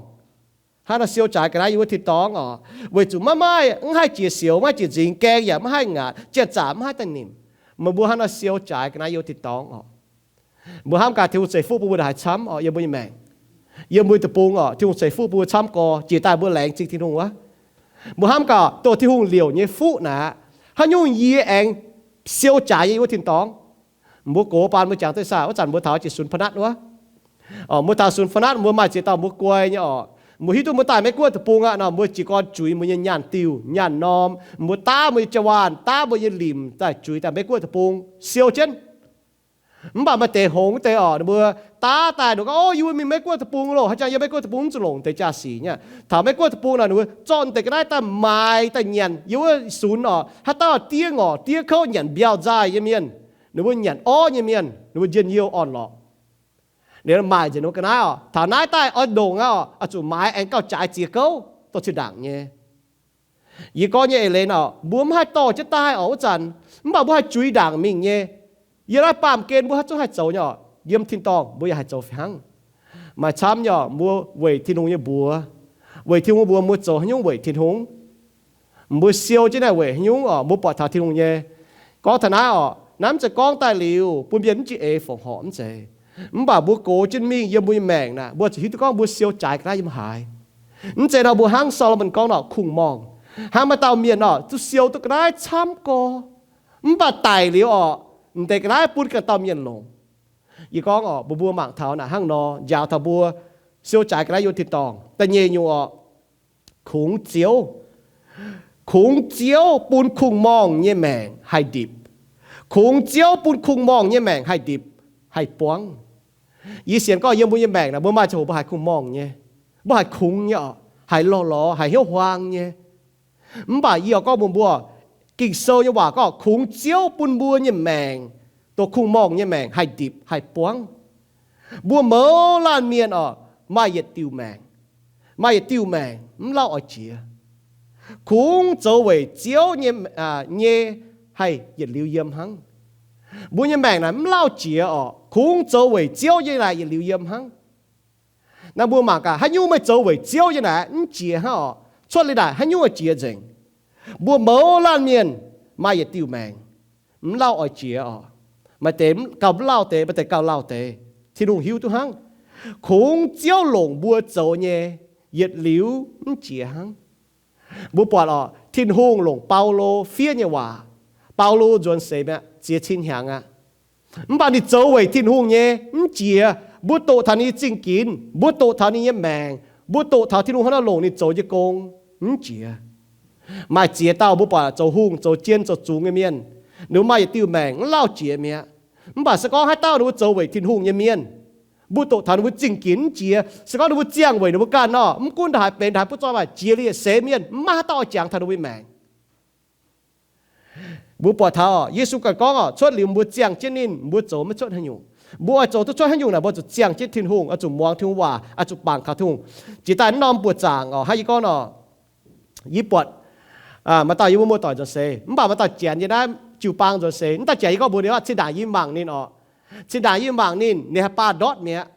Hnangv nor siou jaaix ga'naaiv yiem wuov tin-dorngh oc, weic zuqc maiv maaih, mv haih jiex sioux, maiv haih jiex nzingx, gaeng yaac maiv haih ngaatc, janx-zaqc maiv haih daaih nimc. Meih mbuo hnangv nor siou jaaix ga'naaiv yiem wuov tin-dorngh oc. Mbuo hnamv gaax Tin-Hungh ceix fuqv bun mbuo ndongc haaix camv oc yiem mbuo nyei maengc. Yiem mbuo deic-bung oc, Tin-Hungh ceix fuqv bun mbuo camv gorx, jiex daaih mbuo laengz zingh Tin-Hungh wuov. Mbuo hnamv gaax dongh Tin-Hungh liouc nyei fuqv naaic, haaix nyungc yie aengx siou jaaix yiem wuov tin-dorngh. Mbuo gox baan mbuo jangx duqv saah, wuov zanc mbuo taux jiez sunx Pa'natv wuov. Mbuo taux sunx Pa'natv mbuo maaih ziex dauh mbuo guai nyei oc. Mbuo hiuv duqv mbuo daaih Meiv-Guoqv deic-bung aqv nor, mbuo jiez gorn juix mbuo nyei nyaanh diuh, nyaanh norm, mbuo daav mbuo nyei jaa-waanh, daav mbuo nyei limc daaih juix daaih Meiv-Guoqv deic-bung siou jienv. Mv baac maaih deix hngongx deix oc, ninh mbuo daav daaih ninh gorngv, o, yie mbuo mingh Meiv-Guoqv deic-bung loh, haaix jangx yiem Meiv-Guoqv deic-bung mv zuqc longc deix jaa-sic nyei. Taux Meiv-Guoqv deic-bung naaic ninh mbuo zorqv deix ga'naaiv daaih maaiz daaih nyanc yiem wuov sunx oc, haaix dauh diev ngorc diev kouv nyanc mbiauh nzaaih nyei mienh, ninh mbuo nyanc orv nyei mienh, ninh mbuo njien-youh orn-lorqc. Ninh maaih nzengc ninh mbuo ga'naaiv oc, taux naaiv daaih oix ndongc aqv oc, oix zuqc maaiz aengx gauh jaaix ziex gouv dorh cin-ndaangc nyei. Yie gorngv nyei eix leiz oc, mbuo mv haih dorh jienv daaih oc wuov zanc, mv baac mbuo haih juix ndaangc mingh nyei. Yiem naaiv baamh gen mbuo haaix zungv haih zoux nyei oc, yiem tin-dorngh mbuo yaac haih zoux fih hnangv. Maaih camv nyei oc, mbuo weic Tin-Hungh nyei mbuox, weic Tin-Hungh mbuox mbuo zoux haaix nyungc weic Tin-Hungh. Mbuo siou jienv naaic weic haaix nyungc oc, mbuo buatc taux Tin-Hungh nyei. Gorngv taux naaiv oc, naaiv mv zeiz gorngv daaih liuz bun mienh mv jiex eix fongc horc mv zeiz. Mv baac mbuo gox jienv mingh yiem mbuo nyei maengc naaic, mbuo zuqc hiuv duqv gorngv mbuo siou jaaix ga'naaiv yiem haaix. Mv zeiz nor mbuo hnangv Saa^lo^morn gorngv nor kungx-morngh. Hnangv maaih dauh mienh oc, zuqc siou duqv ga'naaiv camv gorx, mv baac daic liuz oc, m'deix ga'naaiv bun ganh dauh mienh longc. Yie gorngv oc, mbuo mbuo mangc taux naaic hnangv nor, njaaux taux mbuo siou jaaix ga'naaiv yiem tin-dorngh. Da'nyeic nyungc oc, kungx Ziouv. Kungx Ziouv bun kungx-morngh nyei maengc haih ndipc. Kungx Ziouv bun kungx-morngh nyei maengc haih ndipc, haih buangv. Yie sienx gorngv yiem mbuo nyei maengc naaic, mbuo maaih ziangh hoc mbuo haiz kungx-morngh nyei, mbuo haiz kungx nyei oc, haiz lorh lorz, haiz hnyouv huaang nyei. Mv baac yie oix gorngv mbuox mbuo, Ging-Sou nyei waac gorngv kungx Ziouv bun mbuo nyei maengc, dongh kungx-morngh nyei maengc haih ndipc haih buangv. Mbuo mouz laanh mienh oc, maaih yietc diuh maengc, maaih yietc diuh maengc mv lauh oix jiex. Kungx zoux weic Ziouv nyei, nyei haih yietc liuz yiem hnangv. Mbuo nyei maengc naaic mv lauh jiex oc, kungx zoux weic Ziouv nyei naaic yietc liuz yiem hnangv. Naaiv mbuo mangc gaax, haaix nyungc meih zoux weic Ziouv nyei naaic mv jiex hnangv oc. Cuotv liuz naaic haaix nyungc oix jiex nzengc. Mbuo mouz laanh mienh maaih yietc diuh maengc, mv lauh oix jiex oc. Maaih deix gauh mv lauh deix, maaih deix gauh lauh deix. Tin-Hungh hiuv duqv hnangv. Kungx Ziouv longc mbuo zoux nyei yietc liuz mv jiex hnangv. Mbuo buatc oc, Tin-Hungh longc Baulo fiev nyei waac. Baulo nzuonx seix mi'aqv, ziex cin hnyangx aqv. Mv baac ninh zoux weic Tin-Hungh nyei mv jiex. Mbuo doqc taux ninh nyei zingh ginx, mbuo doqc taux ninh nyei maengc, mbuo doqc taux Tin-Hungh hnangv nor longc ninh zoux nyei gong mv jiex. Maaih ziex dauh mbuo buatc zoux hungh, zoux jien, zoux zungx nyei mienh, ninh mbuo maaih yietc diuh maengc mv lauh jiex mi'aqv. Mv baac se gorngv haaix dauh ninh mbuo zoux weic Tin-Hungh nyei mienh, mbuo doqc taux ninh mbuo zingh ginx mv jiex. Se gorngv ninh mbuo ziangh weic ninh mbuo ganh nor, mv gunv ndongc haaix benx, ndongc haaix butv zorqv, maaih jiex liuz seix mienh, mv maaih haaix dauh oix jangx taux ninh mbuo maengc. Mbuo buatc taux Yesu ganh gorngv oc, cuotv liuz mbuo ziangh jienv ninh, mbuo zoux maiv cuotv haaix nyungc. Mbuo oix zoux duqv cuotv haaix nyungc naaic, mbuo zuqc ziangh jienv Tin-Hungh, oix zuqc muangx Tin-Hungh waac, oix zuqc bangc kaux Tin-Hungh. Jiex daaih norm buoqc zaangc oc, hnangv yie gorngv nor, yie buatc maaih dauh yie mbuo muoz-doic nzuonx seix, mv baac maaih dauh janx yie naaiv jiu-baang nzuonx seix. Mv dauh janx yie gorngv mbuox ninh, zinh ndaangc yie mangc ninh oc, zinh ndaangc yie mangc ninh, ninh haih baav ndortv mi'aqv.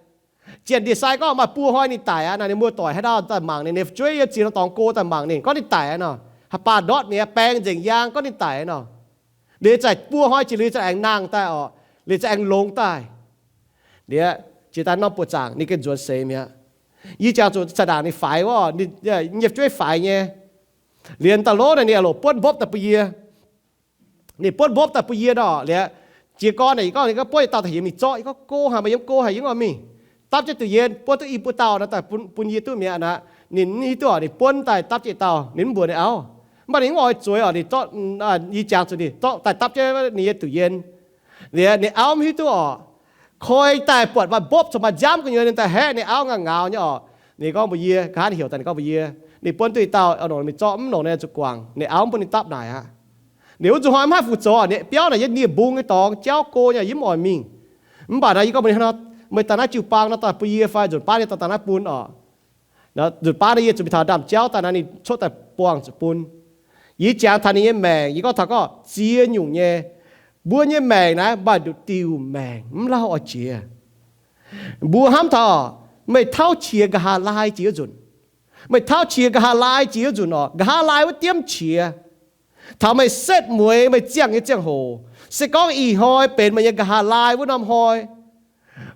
Janx ndie-sai gorngv maaih buo hnoi ninh daic aqv nor, ninh muoz-doic haaix dauh daaih mangc ninh, ninh fu'jueiv yiem ziex norm dorngx go daaih mangc ninh, gorngv ninh daic aqv nor, haih baav ndortv mi'aqv, baeng nzengc yaang, gorngv ninh daic aqv nor. Liuz zaqc buo hnoi jiex liuz za'aengx nangh daaih oc, liuz za'aengx longx daaih. Liuz jiex daaih norm buoqc zaangc ninh gengh nzuonx seix mi'aqv. Yie jangx zuqc zinh ndaangc ninh faix wuov, ninh nyei fu'jueiv faix nyei. Liuz daaih lov naaic ninh aqv loc buonv mbopv daaih bun yie. Ninh buonv mbopv daaih bun yie nor, liuz jiez gorn naaic, yie gorngv ninh gorngv buonv yietc dauh daaih heuc mingh zorqv, yie gorngv go haaix, meih yiem go haaix, yie gorngv mingh dapv jienv da'yietv, buonv duqv i buo dauh nor daaih bun, bun yie duqv mi'aqv aqv. Ninh hiuv duqv oc, ninh buonv daaih dapv jienv dauh, ninh mv mbuox ninh auv. Mv baac ninh mv oix zueiz oc, ninh zorqv, yie jangx zuqc ninh zorqv daaih dapv jienv ninh nyei da'yietv. Liuz ninh auv mv hiuv duqv oc, koi daaih buatc maaih mbopv caux maaih nziaamv gu'nyuoz, ninh daaih haeqv ninh auv ngaanc ngauz nyei oc. Ninh gorngv mbuox yie, nqa'haav ninh heuc daaih ninh gorngv mbuox yie, ninh buonv duqv i dauh oix longc mingh zorqv, mv longc ninh zuqc guangc. Ninh auv mv bun ninh dapv naaic aqv. Liuz wuov nzunc hnoi mv haih fu zoux, ninh biauv naaic yiem nie-mbung nyei dorngx jauv go nyei, yie mv oix mingh. Mv baac naaiv yie gorngv mbuox ninh, meih daaih naaiv jiu-baang nor daaih bun yie fai nzunc baav ninh daaih daaih naaiv bun oc. Nzunc baav naaiv yie zuqc mingh taux ndaamv-jauv daaih naaiv ninh cuotv daaih buangh zuqc bun. Yie jangx taux ninh nyei maengc, yie gorngv taux gorngv ziex nyungc nyei. Mbuo nyei maengc naaiv maaih nduqc diuh maengc mv lauh oix jiex. Mbuo hnamv taux meih tauv qiex nqa'haav laai jiex wuov nzunc. Meih tauv qiex nqa'haav laai jiex wuov nzunc oc, nqa'haav laai wuov diemv qiex. Taux meih setv mueiz meih ziangh nyei ziangh hoc, se gorngv ih hnoi benx meih nyei nqa'haav laai wuov norm hnoi,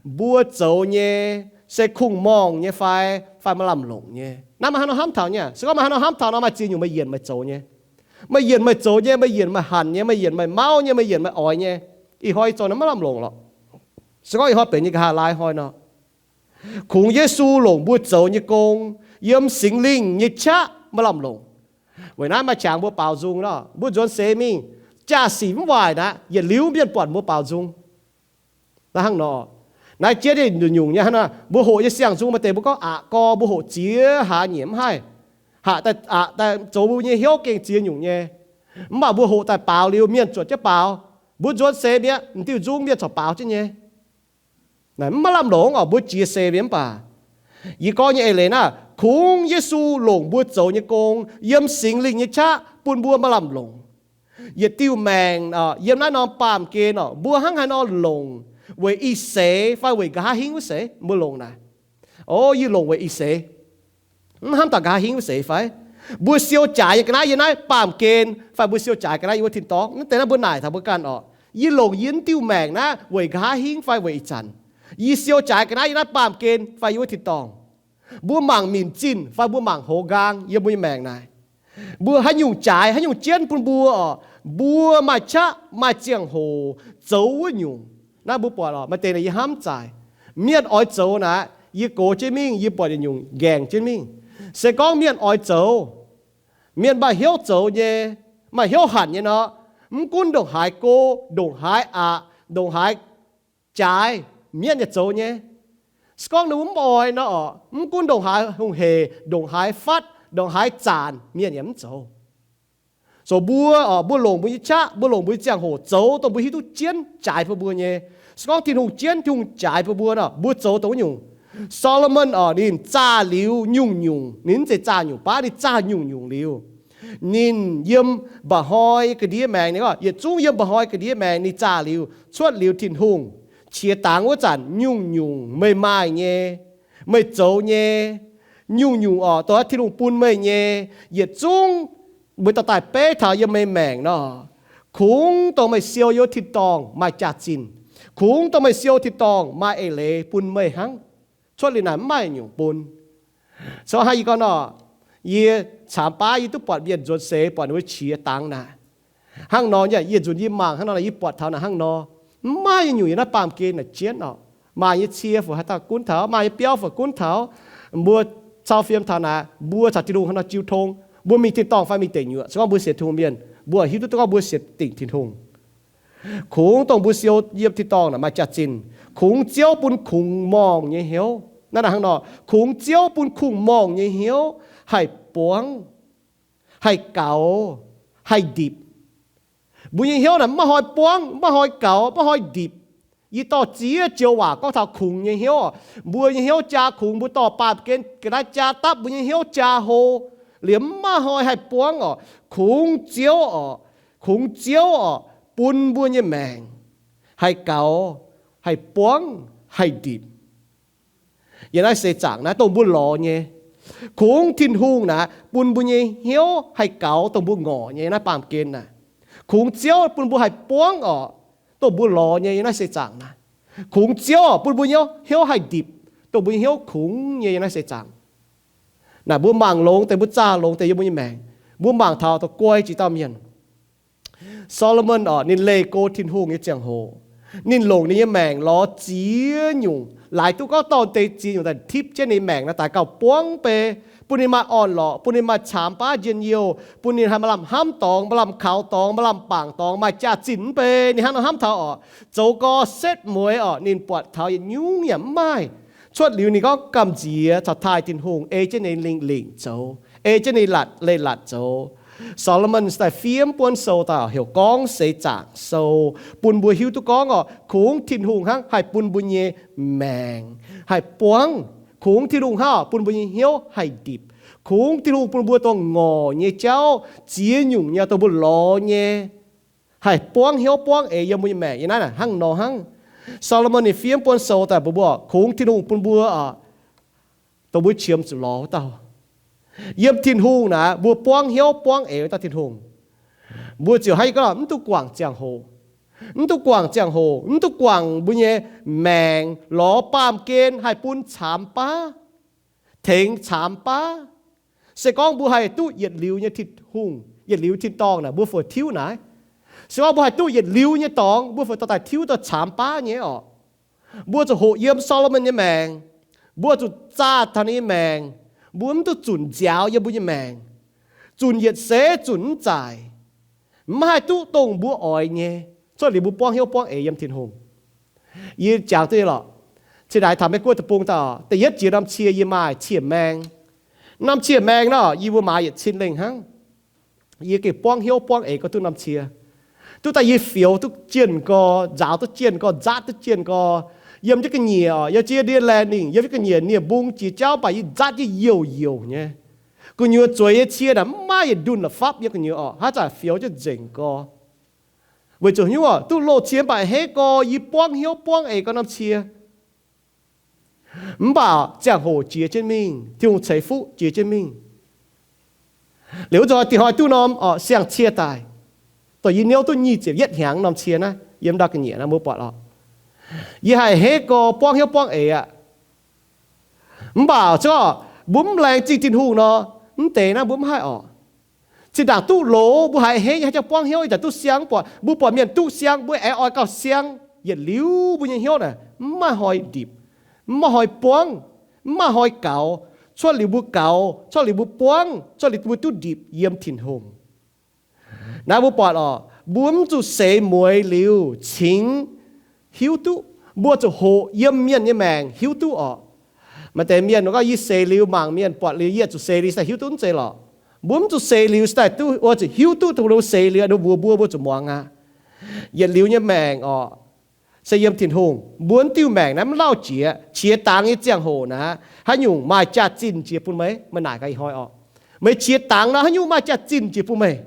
mbuo zoux nyei se kungx-morngh nyei fai, fai maaih lamh longc nyei. Naaiv maaih haaix nor hnamv taux nyei? Se gorngv maaih haaix nor hnamv taux nor, maaih ziex nyungc meih yienc meih zoux nyei. Meih yienc meih zoux nyei, meih yienc meih hanc nyei, meih yienc meih mauv nyei, meih yienc meih oix nyei. Ih hnoi yie zoux naaiv maiv lamh longc lorqc. Se gorngv ih hnoi benx nyei nqa'haav laai hnoi nor, kungx Yesu longc mbuo zoux nyei gong yiem Singx Lingh nyei qaqv maaih lamh longc. Weic naaiv maaih qangx mbuo baaux nzung nor, mbuo nzuonx seix mingh, jaa-sic mv waaic naaiv, yietc liuz mienh buatc mbuo baaux nzung. Naaiv hnangv nor, naaiv jiex nyungc-nyungc nyei hnangv nor, mbuo hoqc nyei siang-nzung maaih deix mbuo gorngv aqc gor, mbuo hoqc ziex hlaax nyieqc mv haih. Haac daaih, aqc daaih zoux mbuo nyei hnyouv gengh ziex nyungc nyei. Mv baac mbuo hoqc daaih baaux liuz, mienh zuotc jienv baaux. Mbuo nzuonx seix mi'aqv, m'diuh nzung mienh corc baaux jienv nyei. Naaiv mv maaih lamh longc oc, mbuo jiex seix mi'aqv mv baac. Yie gorngv nyei eix leiz naaiv, kungx Yesu longc mbuo zoux nyei gong yiem Singx Lingh nyei qaqv bun mbuo maaih lamh longc. Yietc diuh maengc yiem naaiv norm baamh gen oc, mbuo hnangv haaix nor longc? Weic ih seix fai weic nqa'haav hingv wuov seix mbuo longc naaic? O, yie longc weic ih seix. Mv hnamv taux nqa'haav hingv wuov seix fai? Mbuo siou jaaix nyei ga'naaiv yiem naaiv baamh gen fai mbuo siou jaaix ga'naaiv yiem wuov tin-dorngh? Naaiv deix naaiv mbuo naaic taux mbuo ganh oc. Yie longc yie diuh maengc naaiv weic nqa'haav hingv fai weic ih zanc? Yie siou jaaix ga'naaiv yiem naaiv baamh gen fai yiem wuov tin-dorngh? Mbuo mangc minc zinh fai mbuo mangc hoz nqaang yiem mbuo nyei maengc naaic? Mbuo haaix nyungc jaaix, haaix nyungc jienv bun mbuo oc? Mbuo maaih qaqv maaih ziangh hoc zoux wuov nyungc. Naaiv mbuo buatc oc, maaih deix naaic yie hnamv zaic. Mienh oix zoux naaic, yie gox jienv mingh, yie buatc yietc nyungc nqaengc jienv mingh. Se gorngv mienh oix zoux, mienh maaih hnyouv zoux nyei, maaih hnyouv hanc nyei nor, mv gunv ndongc haaix go, ndongc haaix aqc, ndongc haaix jaaix, mienh yaac zoux nyei. Se gorngv ninh mbuo mv oix nor oc, mv gunv ndongc haaix hungh hec, ndongc haaix fatv, ndongc haaix zaanc, mienh yaac mv zoux. So mbuo oc, mbuo longc mbuo nyei qaqv, mbuo longc mbuo nyei ziangh hoc zoux dongh mbuo hiuv duqv jienv jaaix bun mbuo nyei. Se gorngv Tin-Hungh jienv, Tin-Hungh jaaix bun mbuo nor, mbuo zoux dongh wuov nyungc. Saa^lo^morn oc, ninh zaah liuz nyungc-nyungc, ninh mv zeiz zaah nyungc baav, ninh zaah nyungc-nyungc liuz. Ninh yiem mba'hnoi ga'ndiev maengx, ninh gorngv yietc zungv yiem mba'hnoi ga'ndiev maengx ninh zaah liuz, cuotv liuz Tin-Hungh qiex dangx wuov zanc, nyungc-nyungc meih maaih nyei, meih zoux nyei, nyungc-nyungc oc, dongh Tin-Hungh bun meih nyei, yietc zungv meih dorh daaih beiv taux yiem meih maengc nor, kungx dongh meih siou yiem tin-dorngh maaih jaax-zinh, kungx dongh meih siou tin-dorngh maaih eix leiz bun meih hnangv. Cuotv liuz naaic mv maaih nyungc bun. So hnangv yie gorngv nor, yie caamx baav yie duqv buatc mienh nzuonx seix buatc ninh mbuo qiex dangx naaic. Hnangv nor, yie nzunc yie mangc hnangv nor, yie buatc taux naaic hnangv nor, mv maaih nyungc yiem naaiv baamh gen naaic jienv oc. Maaih nyei cie fai haaix dauh gunv taux, maaih nyei biauv fai gunv taux, mbuo cau fiem taux naaic, mbuo caux Tin-Hungh hnangv nor jiu tong, mbuo mingh tin-dorngh fai mingh deic nyuoqc, se gorngv mbuo sienx Tin-Hungh mienh, mbuo hiuv duqv gorngv mbuo sienx dingc Tin-Hungh. Kungx dongh mbuo siou yiem tin-dorngh naaic maaih jaax-zinh, kungx Ziouv bun kungx-morngh nyei hnyouv. Naaiv hnangv nor, kungx Ziouv bun kungx-morngh nyei hnyouv haih buangv, haih gaux, haih ndipc. Mbuo nyei hnyouv naaic maiv hnoi buangv, maiv hnoi gaux, maiv hnoi ndipc. Yie dorh ziex joux waac gorngv taux kungx nyei hnyouv oc. Mbuo nyei hnyouv jaa kungx, mbuo dorh baamh gen ga'naaiv jaa dapv mbuo nyei hnyouv jaa hlo, liemh maiv hnoi haih buangv oc. Kungx Ziouv oc, kungx Ziouv oc, bun mbuo nyei maengc haih gaux, haih buangv, haih ndipc. Yiem naaiv seix zaangc naaiv dongh mbuo lorz nyei. Kungx Tin-Hungh naaic bun mbuo nyei hnyouv haih gaux dongh mbuo ngorc nyei naaiv baamh gen naaic. Kungx Ziouv bun mbuo haih buangv oc, dongh mbuo lorz nyei yiem naaiv seix zaangc naaic. Kungx Ziouv bun mbuo hnyouv haih ndipc, dongh mbuo nyei hnyouv kungx nyei yiem naaiv seix zaangc. Naaic mbuo mangc longx deix, mbuo zaah longx deix yiem mbuo nyei maengc. Mbuo mangc taux dongh guai jiex dauh mienh, Solomon oc, ninh leih go Tin-Hungh nyei ziangh hoc, ninh longc ninh nyei maengc lorz ziex nyungc, laaix duqv gorngv dorh deix ziex nyungc daaih tipv jienv ninh maengc naaiv daaih gauh buangv bei, bun ninh maaih orn-lorqc, bun ninh maaih camx baav njien-youh, bun ninh haih maaih lamh hnamv dorngx, maaih lamh kaux dorngx, maaih lamh bangc dorngx, maaih jaax-zinh mv bei. Ninh hnangv nor hnamv taux oc, zoux gau setv mueiz oc, ninh buatc taux yietc nyungc yaac mv maaih. Cuotv liuz ninh gorngv gamh nziex caux taaih Tin-Hungh ei jienv ninh lingh lingc zoux, ei jienv ninh latc leiz-latc zoux. Solomon daaih fiev mv buonv sou daaih heuc Gorngv Seix Zaangc Sou, bun mbuo hiuv duqv gorngv oc, kungx Tin-Hungh hnangv haih bun mbuo nyei maengc haih buangv. Kungx Tin-Hungh hnangv bun mbuo nyei hnyouv haih ndipc. Kungx Tin-Hungh bun mbuo dongh ngorc nyei jauv ziex nyungc nyei, dongh mbuo lorz nyei, haih buangv hnyouv buangv eix yiem mbuo nyei maengc. Yiem naaiv hnangv nor hnangv. Solomon ninh fiev mv buonv sou daaih mbuox mbuo, kungx Tin-Hungh bun mbuo oc, dongh mbuo qiemx zuqc lorz wuov dauh. Yiem Tin-Hungh naaic mbuo buangv hnyouv buangv eix wuov dauh Tin-Hungh. Mbuo ziouc haiz gorngv mv duqv guangc ziangh hoc, mv duqv guangc ziangh hoc, mv duqv guangc mbuo nyei maengc, lorz baamh gen haih bun camx baav, tengx camx baav. Se gorngv mbuo haih duqv yietc liuz nyei Tin-Hungh, yietc liuz tin-dorngh naaic, mbuo fih tiuv naaiv. Se gorngv mbuo haih duqv yietc liuz nyei dorngx, mbuo fih dorh daaih tiuv dorh camx baav nyei oc. Mbuo zuqc hoqc yiem Solomon nyei maengc. Mbuo zuqc zaah taux ninh nyei maengc. Mbuo mv duqv zunc nziaaux yiem mbuo nyei maengc, zunc yietc seix zunc mv zaaic, mv haih duqv dongh mbuo oix nyei, cuotv liuz mbuo buangv hnyouv buangv eix yiem Tin-Hungh. Yie jangx duqv nyei lorqc. Cin-ndaangc taux Meiv Guoqv deic-bung daaih, da'yietv jiex norm cie yie maaih cie maeng. Norm cie maeng nor, yie mbuo maaiz yietc cin lengh hnangv. Yie gengh buangv hnyouv buangv eix gorngv duqv norm cie. Duqv daaih yie fioux duqv jienh gorx, nzaaux duqv jienh gorx, nzaatv duqv jienh gorx. Yiem jienv ga'nyiec oc, yiem jienv ndie laeh ningc, yiem jienv ga'nyiec nie-mbung jiex jauv, mv baac yie nzaatv jienv youh youh nyei. Gu'nyuoz zueiz nyei cie naaic mv maaih yietc ndunh la'fapv yiem gu'nyuoz oc, haaix zanc fioux jienv nzengc gorx. Weic zuqc hnyouv oc, duqv loz-cie mv baac a'hneiv gorx yie buangv hnyouv buangv eix gorngv norm cie. Mv baac ziangh hoc jiex jienv mingh, Tin-Hungh ceix fuqv jiex jienv mingh. Liuz wuov zanc dingc hnoi duqv norm oc siang-cie daaih, dongh yie niouv duqv nyic ziepc yietv hnyangx norm cie naaiv, yiem ndau ga'nyiec naaiv mbuo buatc oc. Yie haih a'hneiv gorx buangv hnyouv buangv eix aqv. Mv baac se gorngv mbuo mv laengz zingh Tin-Hungh nor, mv deix naaiv mbuo mv haih oc. Zinh ndaangc duqv loz mbuo haiz a'hneiv nyei, haaix jangx buangv hnyouv ih zanc duqv siang mv buatc. Mbuo buatc mienh duqv siang, mbuo aengx oix gauh siang. Yietc liuz mbuo nyei hnyouv naaic mv maaih hnoi ndipc, mv maaih hnoi buangv, mv maaih hnoi gaux. Cuotv liuz mbuo gaux, cuotv liuz mbuo buangv, cuotv liuz mbuo duqv ndipc yiem Tin-Hungh. Naaiv mbuo buatc oc, mbuo mv zuqc seix mueiz liuz cingx hiuv duqv. Mbuo zuqc hoqc yiem mienh nyei maengc hiuv duqv oc. Maaih deix mienh gorngv, yie seix liuz mangc mienh buatc liuz yie zuqc seix liuz se hiuv duqv, mv zeiz lorqc. Mbuo mv zuqc seix liuz se daaih duqv, oix zuqc hiuv duqv dongh mbuo seix liuz, mbuox mbuo, mbuo zuqc muangx aqv. Yietc liuz nyei maengc oc, se yiem Tin-Hungh. Mbuo diuh maengc naaiv mv lauh jiex, qiex dangx nyei ziangh hoc naaiv, haaix nyungc maaih jaax-zinh jiex bun meih? Meih naaic gaax ih hnoi oc. Meih qiex dangx nor, haaix nyungc maaih jaax-zinh jiex bun meih?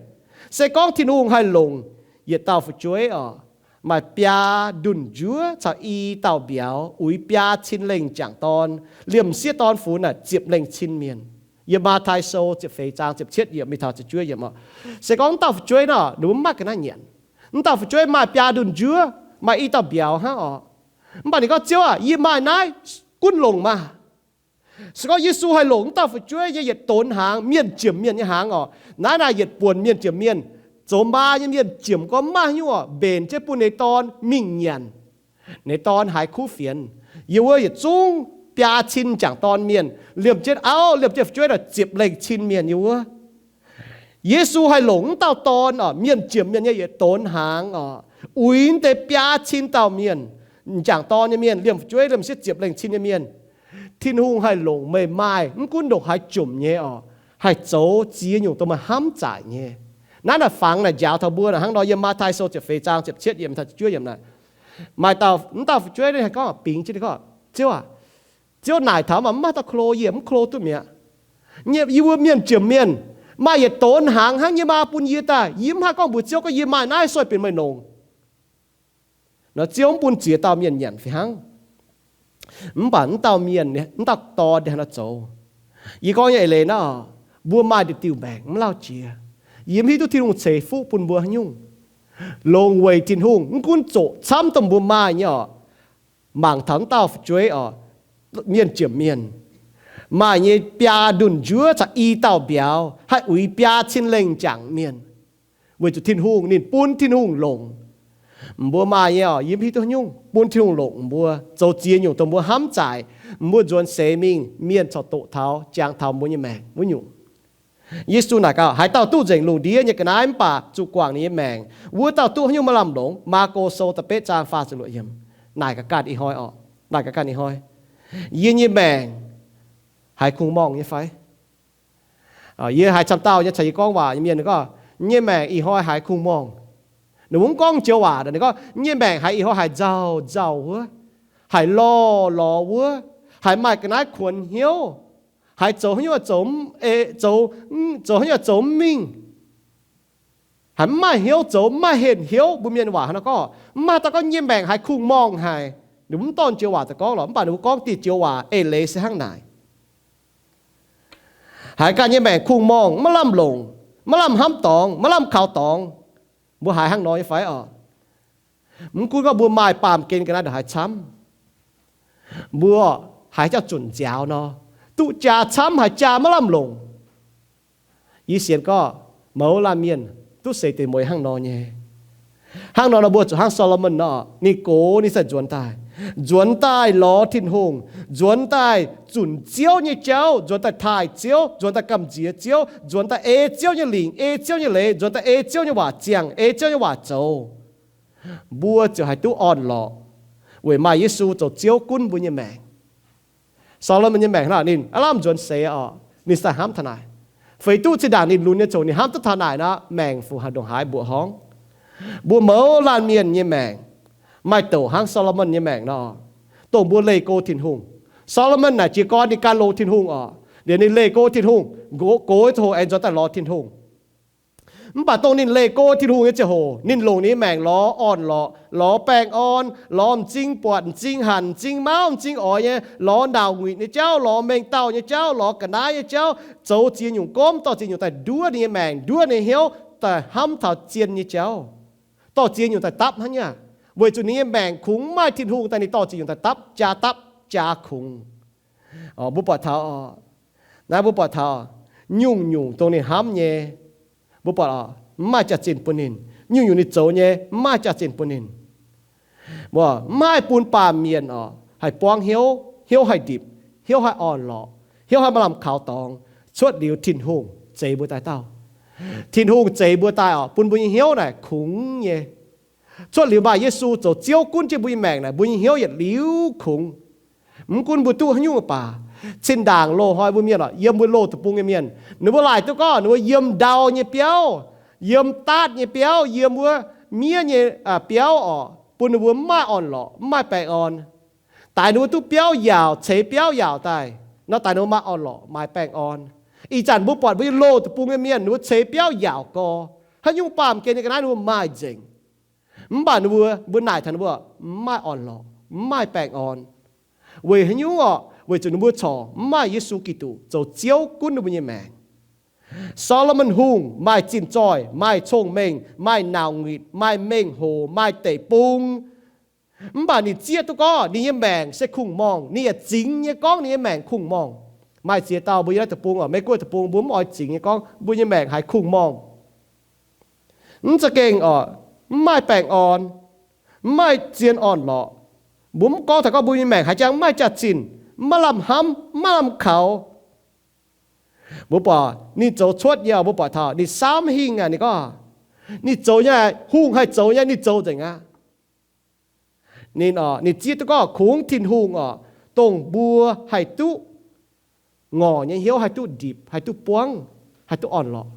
Se gorngv Tin-Hungh haih longc yietc dauh fu'jueiv oc, maaih biaa ndunh njuov caux i dauh mbiauz uix biaa cin lengh jangc dorn, liemh m'sieqv dorn funx naaic ziepc lengh cin mienh. Yiem Matv^tai Sou ziepc feix zaang ziepc cietv yiemc mingh taux ziepc juov yiemc oc. Se gorngv wuov dauh fu'jueiv nor, ninh mbuo mv maaih ga'naaiv nyanc. Wuov dauh fu'jueiv maaih biaa ndunh njuov, maaih i dauh mbiauz hnangv oc. Mv baac ninh gorngv, Ziouv aah, yie maaih naaiv gunv longc maah! Se gorngv Yesu haih longc wuov dauh fu'jueiv nyei yietc donx hnaangx, mienh jiem mienh nyei hnaangx oc, naaiv naaic yietc buonc mienh jiem mienh, zoux maa nyei mienh jiem gorx mv maaih haaix nyungc oc, mbenc jienv bun ninh dorn mingh nyanc. Ninh dorn haiz kuv fienx. Yiem wuov yietc zungv biaa cin jangc dorn mienh, liemh jienv auv, liemh jienv fu'jueiv naaic ziepc lengh cin mienh yiem wuov. Yesu haih longc wuov dauh dorn oc, mienh jiem mienh nyei yietc donx hnaangx oc, uix deix biaa cin dauh mienh, m'jangc dorn nyei mienh, liemh fu'jueiv, liemh sieqv ziepc lengh cin nyei mienh, Tin-Hungh haih longc meih maaih mv gunv ndongc haaix jomc nyei oc, haih zoux ziex nyungc dongh meih hnamv zaaic nyei. Naaiv naaic fangx naaic njaaux taux mbuo naaic hnangv nor, yiem Matv^tai Sou ziepc feix zaang ziepc cietv yiemc taux juov yiemc naaic, maaih dauh, mv dauh fu'jueiv haih gorngv bingx jienv ninh gorngv, Ziouv aac, Ziouv naaic taux mv maaih dauh klo yie, mv klo duqv mi'aqv. Yie mbuo mienh jomc mienh, maaih yietc donx hnaangx hnangv nyei maa bun yie daaih, yie mv haih gorngv mbuox Ziouv gorngv yie maaih naaiv sueih benx meih longx. Nor Ziouv mv bun ziex dauh mienh nyanc fih hnangv. Mv baac mv dauh mienh, mv dauh dorn ninh haaix nor zoux? Yie gorngv nyei eix leiz naaiv, mbuo maaih diuh diuh maengc mv lauh jiex. Yie mv hiuv duqv Tin-Hungh ceix fuqv bun mbuo haaix nyungc. Longx weic Tin-Hungh mv gunv zoqc camv dongh mbuo maaih nyei oc, mangc taux mv dauh fu'jueiv oc, mienh jomc mienh, maaih nyei biaa ndunh njuov caux i dauh mbiauz haih uix biaa cin lengh m'jangc mienh, weic zuqc Tin-Hungh ninh bun Tin-Hungh longc. Mbuo maaih nyei oc, yie mv hiuv duqv haaix nyungc, bun Tin-Hungh longc mbuo zoux ziex nyungc dongh mbuo hnamv zaaic, mbuo nzuonx seix mingh mienh corc doqc taux, jangx taux mbuo nyei maengc wuov nyungc. Yesu naaic gaax, haaix dauh duqv nzengc lungh ndiev nyei ga'naaiv mv baac zuqc guangc ninh nyei maengc, wuov dauh duqv haaix nyungc maiv lamh longx? Maako Sou da'betv zaang faah ziepc luoqc yiemc naaic gaax ganh ih hnoi oc, naaic gaax ganh ih hnoi. Yie nyei maengc haiz kungx-morngh nyei fai? Yie haiz camv dauh nyei caux yie gorngv waac nyei mienh gorngv, nyei maengc ih hnoi haiz kungx-morngh. Ninh mbuo mv gorngv joux waac, ninh gorngv nyei maengc haiz ih hnoi haiz nzauh nzauh wuov, haiz lorh lorh wuov, haiz maaih ga'naaiv kuonx hnyouv, haiz zoux haaix nyungc zoux, zoux haaix nyungc zoux mv mingh, haiz mv maaih hnyouv zoux, mv maaih henh hnyouv. Mbuo mienh waac hnangv nor gorngv, mv maaih dauh gorngv nyei maengc haiz kungx-morngh haic. Ninh mbuo mv dorh joux waac daaih gorngv lorqc, mv baac ninh mbuo gorngv diuh joux waac eix leiz se hnangv naaic. Haiz ganh nyei maengc kungx-morngh, maiv lamh longc, maiv lamh hnamv dorngx, maiv lamh kaux dorngx. Mbuo haiz hnangv nor nyei fai oc? Mv gunv gorngv mbuo maaih baamh gen ga'naaiv ndongc haaix camv, mbuo haiz jauv zunc nziaaux nor, duqv jaa camv haiz jaa maiv lamh longc. Yie sienx gorngv mouz laanh mienh duqv seix deix mueiz hnangv nor nyei. Hnangv nor nor mbuo zuqc hnangv Saa^lo^morn nor, ninh gox ninh sai nzuonx daaih, nzuonx daaih lorz Tin-Hungh, nzuonx daaih zunc Ziouv nyei jauv, nzuonx daaih taaih Ziouv, nzuonx daaih gamh nziex Ziouv, nzuonx daaih ei Ziouv nyei lingc, ei Ziouv nyei leiz, nzuonx daaih ei Ziouv nyei waac ziangh, ei Ziouv nyei waac zoux. Mbuo ziouc haih duqv orn-lorqc, weic maaih Yesu zoux Ziouv gunv mbuo nyei maengc. Saa^lo^morn nyei maengc hnangv naaic, ninh aav lamh nzuonx seix oc, ninh sai hnamv taux naaic. Feix duqv zinh ndaangc ninh lunx nyei ziouc ninh hnamv duqv taux naaic nor, maengc fu haaix ndongc haaix mbuoqc horngv. Mbuo mouz laanh mienh nyei maengc maaih douc hnangv Saa^lo^morn nyei maengc nor, dongh mbuo leih go Tin-Hungh. Saa^lo^morn naaic jiez gorn ninh gan longx Tin-Hungh oc, liuz ninh leih go Tin-Hungh, gox, gox ziangh hoc aengx nzuonx daaih lorz Tin-Hungh. Mv baac dongh ninh leih go Tin-Hungh nyei ziangh hoc, ninh longc ninh nyei maengc lorz orn-lorqc, lorz baengh orn, lorz m'zing buatc, m'zing hanc, m'zing mauv, m'zing oix nyei, lorz nauc nguitc nyei jauv, lorz mengh dauh nyei jauv, lorz ga'naaiv nyei jauv, zoux ziex nyungc gomv, dorh ziex nyungc daaih nduov ninh nyei maengc, nduov ninh nyei hnyouv, daaih hnamv taux zien nyei jauv, dorh ziex nyungc daaih dapv hnangv nyei aqv. Weic zuqc ninh nyei maengc kungx mv maaih Tin-Hungh daaih ninh dorh ziex nyungc daaih dapv, jaa dapv, jaa kungx. Mbuo buatc taux, naaiv mbuo buatc taux nyungc-nyungc dongh ninh hnamv nyei, mbuo buatc mv maaih jaax-zinh bun ninh. Nyungc-nyungc ninh zoux nyei mv maaih jaax-zinh bun ninh. Mbuo mv haih bun baamh mienh oc haih buangv hnyouv, hnyouv haih ndipc, hnyouv haih orn-lorqc, hnyouv haih maaih lamh kaux dorngx, cuotv liuz Tin-Hungh zeix mbuo daaih dauh. Tin-Hungh zeix mbuo daaih oc, bun mbuo nyei hnyouv naaic kungx nyei. Cuotv liuz maaih Yesu zoux Ziouv gunv jienv mbuo nyei maengc naaic, mbuo nyei hnyouv yietc liuz kungx. Mv gunv mbuo duqv haaix nyungc baac, zinh ndaangc loz-hnoi mbuo mienh oc, yiem mbuo loz deic-bung nyei mienh, ninh mbuo laaic duqv gorngv ninh mbuo yiem ndau nyei biauv, yiem daatv nyei biauv, yiem wuov miev nyei biauv oc, bun ninh mbuo mv maaih orn-lorqc, mv maaih baengh orn. Daaix ninh mbuo duqv biauv yaauc, ceix biauv yaauc daaih nor, daaix ninh mbuo maaih orn-lorqc, maaih baengh orn. Ih zanc mbuo buatc mbuo nyei loz deic-bung nyei mienh, ninh mbuo ceix biauv yaauc gorx, haaix nyungc baamh gen nyei ga'naaiv ninh mbuo maaih nzengc. Mv baac ninh mbuo, mbuo naaic taux ninh mbuo mv maaih orn-lorqc, mv maaih baengh orn. Weic haaix nyungc orqc? Weic zuqc ninh mbuo corc mv maaih Yesu Giduc zoux Ziouv gunv ninh mbuo nyei maengc. Saa^lo^morn Hungh maaih zinh zoih, maaih cong-mengh, maaih nauc nguitc, maaih mengh hoc, maaih deic-bung. Mv baac ninh zieqv duqv gorngv ninh nyei maengc se kungx-morngh. Ninh yaac zingx nyei gorngv ninh nyei maengc kungx-morngh. Maaih ziex dauh mbuo yiem naaiv deic-bung oc, Meiv-Guoqv deic-bung, mbuo mv oix zingx nyei gorngv mbuo nyei maengc haiz kungx-morngh. Mv za'gengh oc, mv maaih baengh orn, mv maaih zien orn-lorqc. Mbuo mv gorngv taux gorngv mbuo nyei maengc haiz jangx mv maaih jaax-zinh, mv maaih lamh hnamv, mv maaih lamh kaux. Mbuo buatc ninh zoux cuotv nyei, mbuo buatc taux ninh samv hingh aqv. Ninh gorngv, Ninh zoux nyei, hungh haih zoux nyei, ninh zoux nzengc aqv. Ninh, ninh zieqv duqv gorngv kungx Tin-Hungh oc, dongh mbuo haih duqv ngorc nyei hnyouv, haih duqv ndipc, haih duqv buangv, haih duqv orn-lorqc.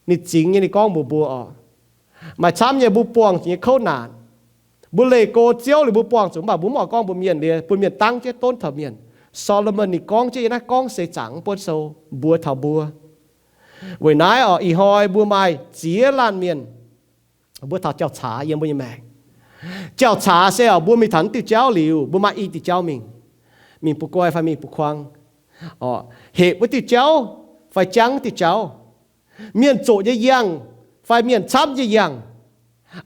Ninh zingx nyei ninh gorngv mbuox mbuo oc, maaih camv nyei mbuo buangh zuqc nyei kouv naanc. Mbuo leih go Ziouv liuz mbuo buangh zuqc, mv baac mbuo mv oix gorngv mbuox mienh liuz, bun mienh dangv jienv donv taux mienh. Solomon ninh gorngv jienv yiem naaiv Gorngv Seix Zaangc mv buonv sou mbuox taux mbuo. Weic naaiv oc, ih hnoi mbuo maaih ziex laanh mienh, mbuo taux jauv-caax yiem mbuo nyei maengc. Jauv-caax se oc, mbuo mingh taux naaiv diuh jauv liuz, mbuo maaih i diuh jauv mingh, mingh buv guai fai mingh buv kuang, hepc wuov diuh jauv fai jangv wuov diuh jauv, mienh zoqc nyei yangh fai mienh camv nyei yangh,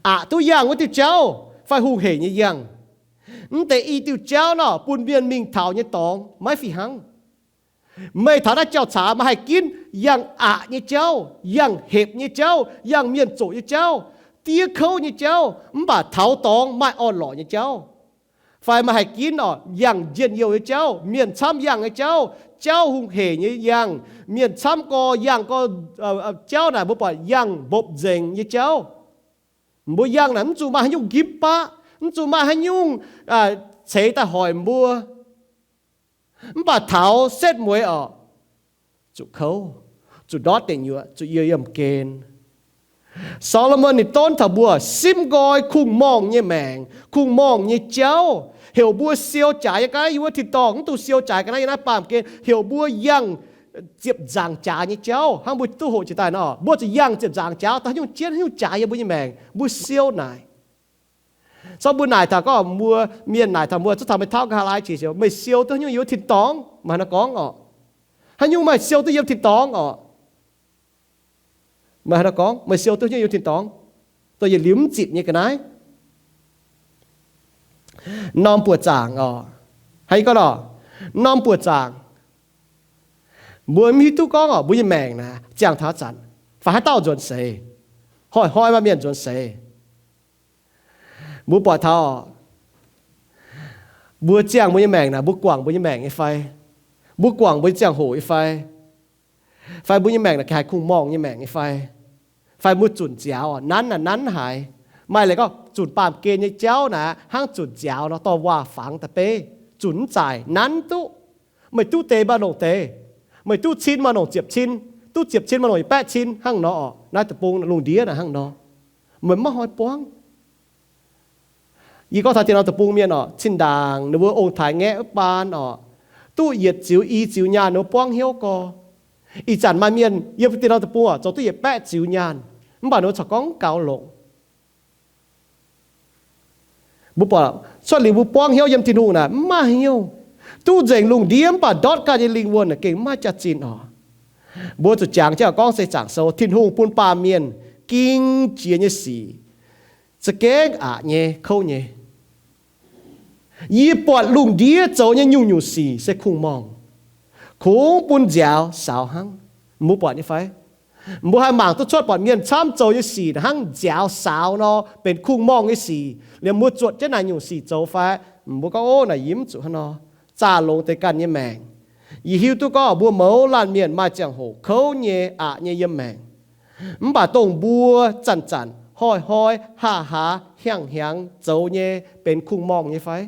aqc duqv yangh wuov diuh jauv fai hungh hec nyei yangh. Mv deix i diuh jauv nor bun mienh mingh taux nyei dorngx maiv fih hnangv. Meih taux naaiv jauv-caax meih haih ginv yangh aqc nyei jauv, yangh hepc nyei jauv, yangh mienh zoqc nyei jauv, diev kouv nyei jauv, mv baac taux dorngx maaih orn-lorqc nyei jauv. Fai meih haih ginv oc yangh njien-youh nyei jauv, mienh camv yangh nyei jauv, jauv hungh hec nyei yangh, mienh camv gorx yangh gorx, jauv naaic mbuo buatc yangh mbopv nzengc nyei jauv. Mbuo yangh naaic mv zuqc maaih haaix nyungc nqipv baqv, mv zuqc maaih haaix nyungc ceix daaih hoic mbuo. Mv baac taux setv mueiz oc, zuqc kouv, zuqc ndortv deic nyuoqc, zuqc yiem yiemh gen. Solomon ninh donv taux mbuo simv nqoi kungx-morngh nyei maengc, kungx-morngh nyei jauv, heuc mbuo siou jaaix yiem ga'naaiv yiem wuov tin-dorngh, mv dungx siou jaaix ga'naaiv yiem naaiv baamh gen, heuc mbuo yangh ziepc nzaangc jaaix nyei jauv hnangv mbuo duqv hoqc jiex daaih nor. Mbuo zuqc yangh ziepc nzaangc jaaix, da'haaix nyungc jienv haaix nyungc jaaix yiem mbuo nyei maengc, mbuo siou naaic. Corc mbuo naaic taux gorngv mbuo, mienh naaic taux mbuo, zungv taux meih tauv nqa'haav laai jiex, meih siou duqv haaix nyungc yiem wuov tin-dorngh? Meih haaix nor gorngv oc? Haaix nyungc maaih siou duqv yiem tin-dorngh oc? Meih haaix nor gorngv meih siou duqv haaix nyungc yiem tin-dorngh? Dongh yietc liuz mv zipc nyei ga'naaiv. Norm buoqc zaangc oc. Haaix nyungc gorngv oc? Norm buoqc zaangc. Mbuo mv hiuv duqv gorngv oc, mbuo nyei maengc naaic ziangh taux haaix zanc, fai haaix dauh nzuonx seix, hnoi-hnoi maaih mienh nzuonx seix. Mbuo buatc taux mbuo ziangh mbuo nyei maengc naaic, mbuo guangc mbuo nyei maengc nyei fai? Mbuo guangc mbuo nyei ziangh hoc nyei fai? Fai mbuo nyei maengc naaic gengh haiz kungx-morngh nyei maengc nyei fai? Fai mbuo zunc nziaaux, nanv naaic nanv haiz? Maaih leiz gorngv zunc baamh gen nyei jauv naaic hnangv zunc nziaaux nor, dorh waac-fangx da'beiv, zunc mv zaaic, nanv duqv. Meih duqv deix mv baac longc deix, meih duqv cin mv baac longc ziepc cin, duqv ziepc cin mv baac longc yietc baeqv cin hnangv nor oc. Naaiv deic-bung lungh ndiev naaic hnangv nor, meih maiv haih buangv. Yie gorngv taux deix norm deic-bung mienh oc, zinh ndaangc ninh mbuo ong-taaix ngaeqv wuov baan oc, duqv yietc ziux i ziux nyaanh ninh mbuo buangv hnyouv gorx. Ih zanc maaih mienh yiem deix norm deic-bung oc, zoux duqv yietc baeqv ziux nyaanh, mv baac ninh mbuo corc gorngv mv gaux longc. Mbuo buatc cuotv liuz mbuo buangv hnyouv yiem Tin-Hungh naaic mv maaih haaix nyungc. Duqv nzengc lungh ndiev mv baac ndortv ganh nyei lingh wuonh naaic gengh mv maaih jaax-zinh oc. Mbuo zuqc jangx jienv Gorngv Seix Zaangc Sou, Tin-Hungh bun baamh mienh ging jiex nyei sic za'gengh aqc nyei, kouv nyei. Yie buatc lungh ndiev zoux nyei nyungc-nyungc sic se kungx-morngh, kungx bun nziaaux saaux hnangv. Mbuo buatc nyei fai? Mbuo haih mangc duqv cuotv buatc mienh camv zoux nyei sic hnangv nziaaux saaux nor, benx kungx-morngh nyei sic. Liemh mbuo zuotc jienv naaic nyungc sic zoux fai? Mbuo gorngv, ov, naaic yie mv zuqc hnangv nor. Zaah longx deix ganh nyei maengc. Yie hiuv duqv gorngv mbuo mouz laanh mienh maaih ziangh hoc kouv nyei, aqc nyei yiem maengc. Mv baac dongh mbuo zanc-zanc, hnoi-hnoi, haa-haa, hiaangx-hiaangx zoux nyei benx kungx-morngh nyei fai?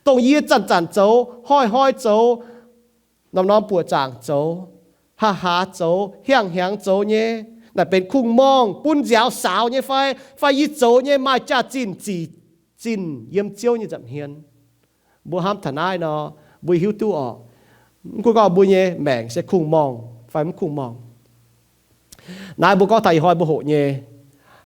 Dongh yie zanc-zanc zoux, hnoi-hnoi zoux, norm-norm buoqc zaangc zoux, haa-haa zoux, hiaangx-hiaangx zoux nyei, naaic benx kungx-morngh bun nziaaux saaux nyei fai? Fai yie zoux nyei maaih jaax-zinh zic zinh yiem Ziouv nyei nza'hmien? Mbuo hnamv taux naaiv nor, mbuo hiuv duqv oc, mv gunv gorngv mbuo nyei maengc se kungx-morngh fai mv kungx-morngh. Naaiv mbuo gorngv taux ih hnoi mbuo hoqc nyei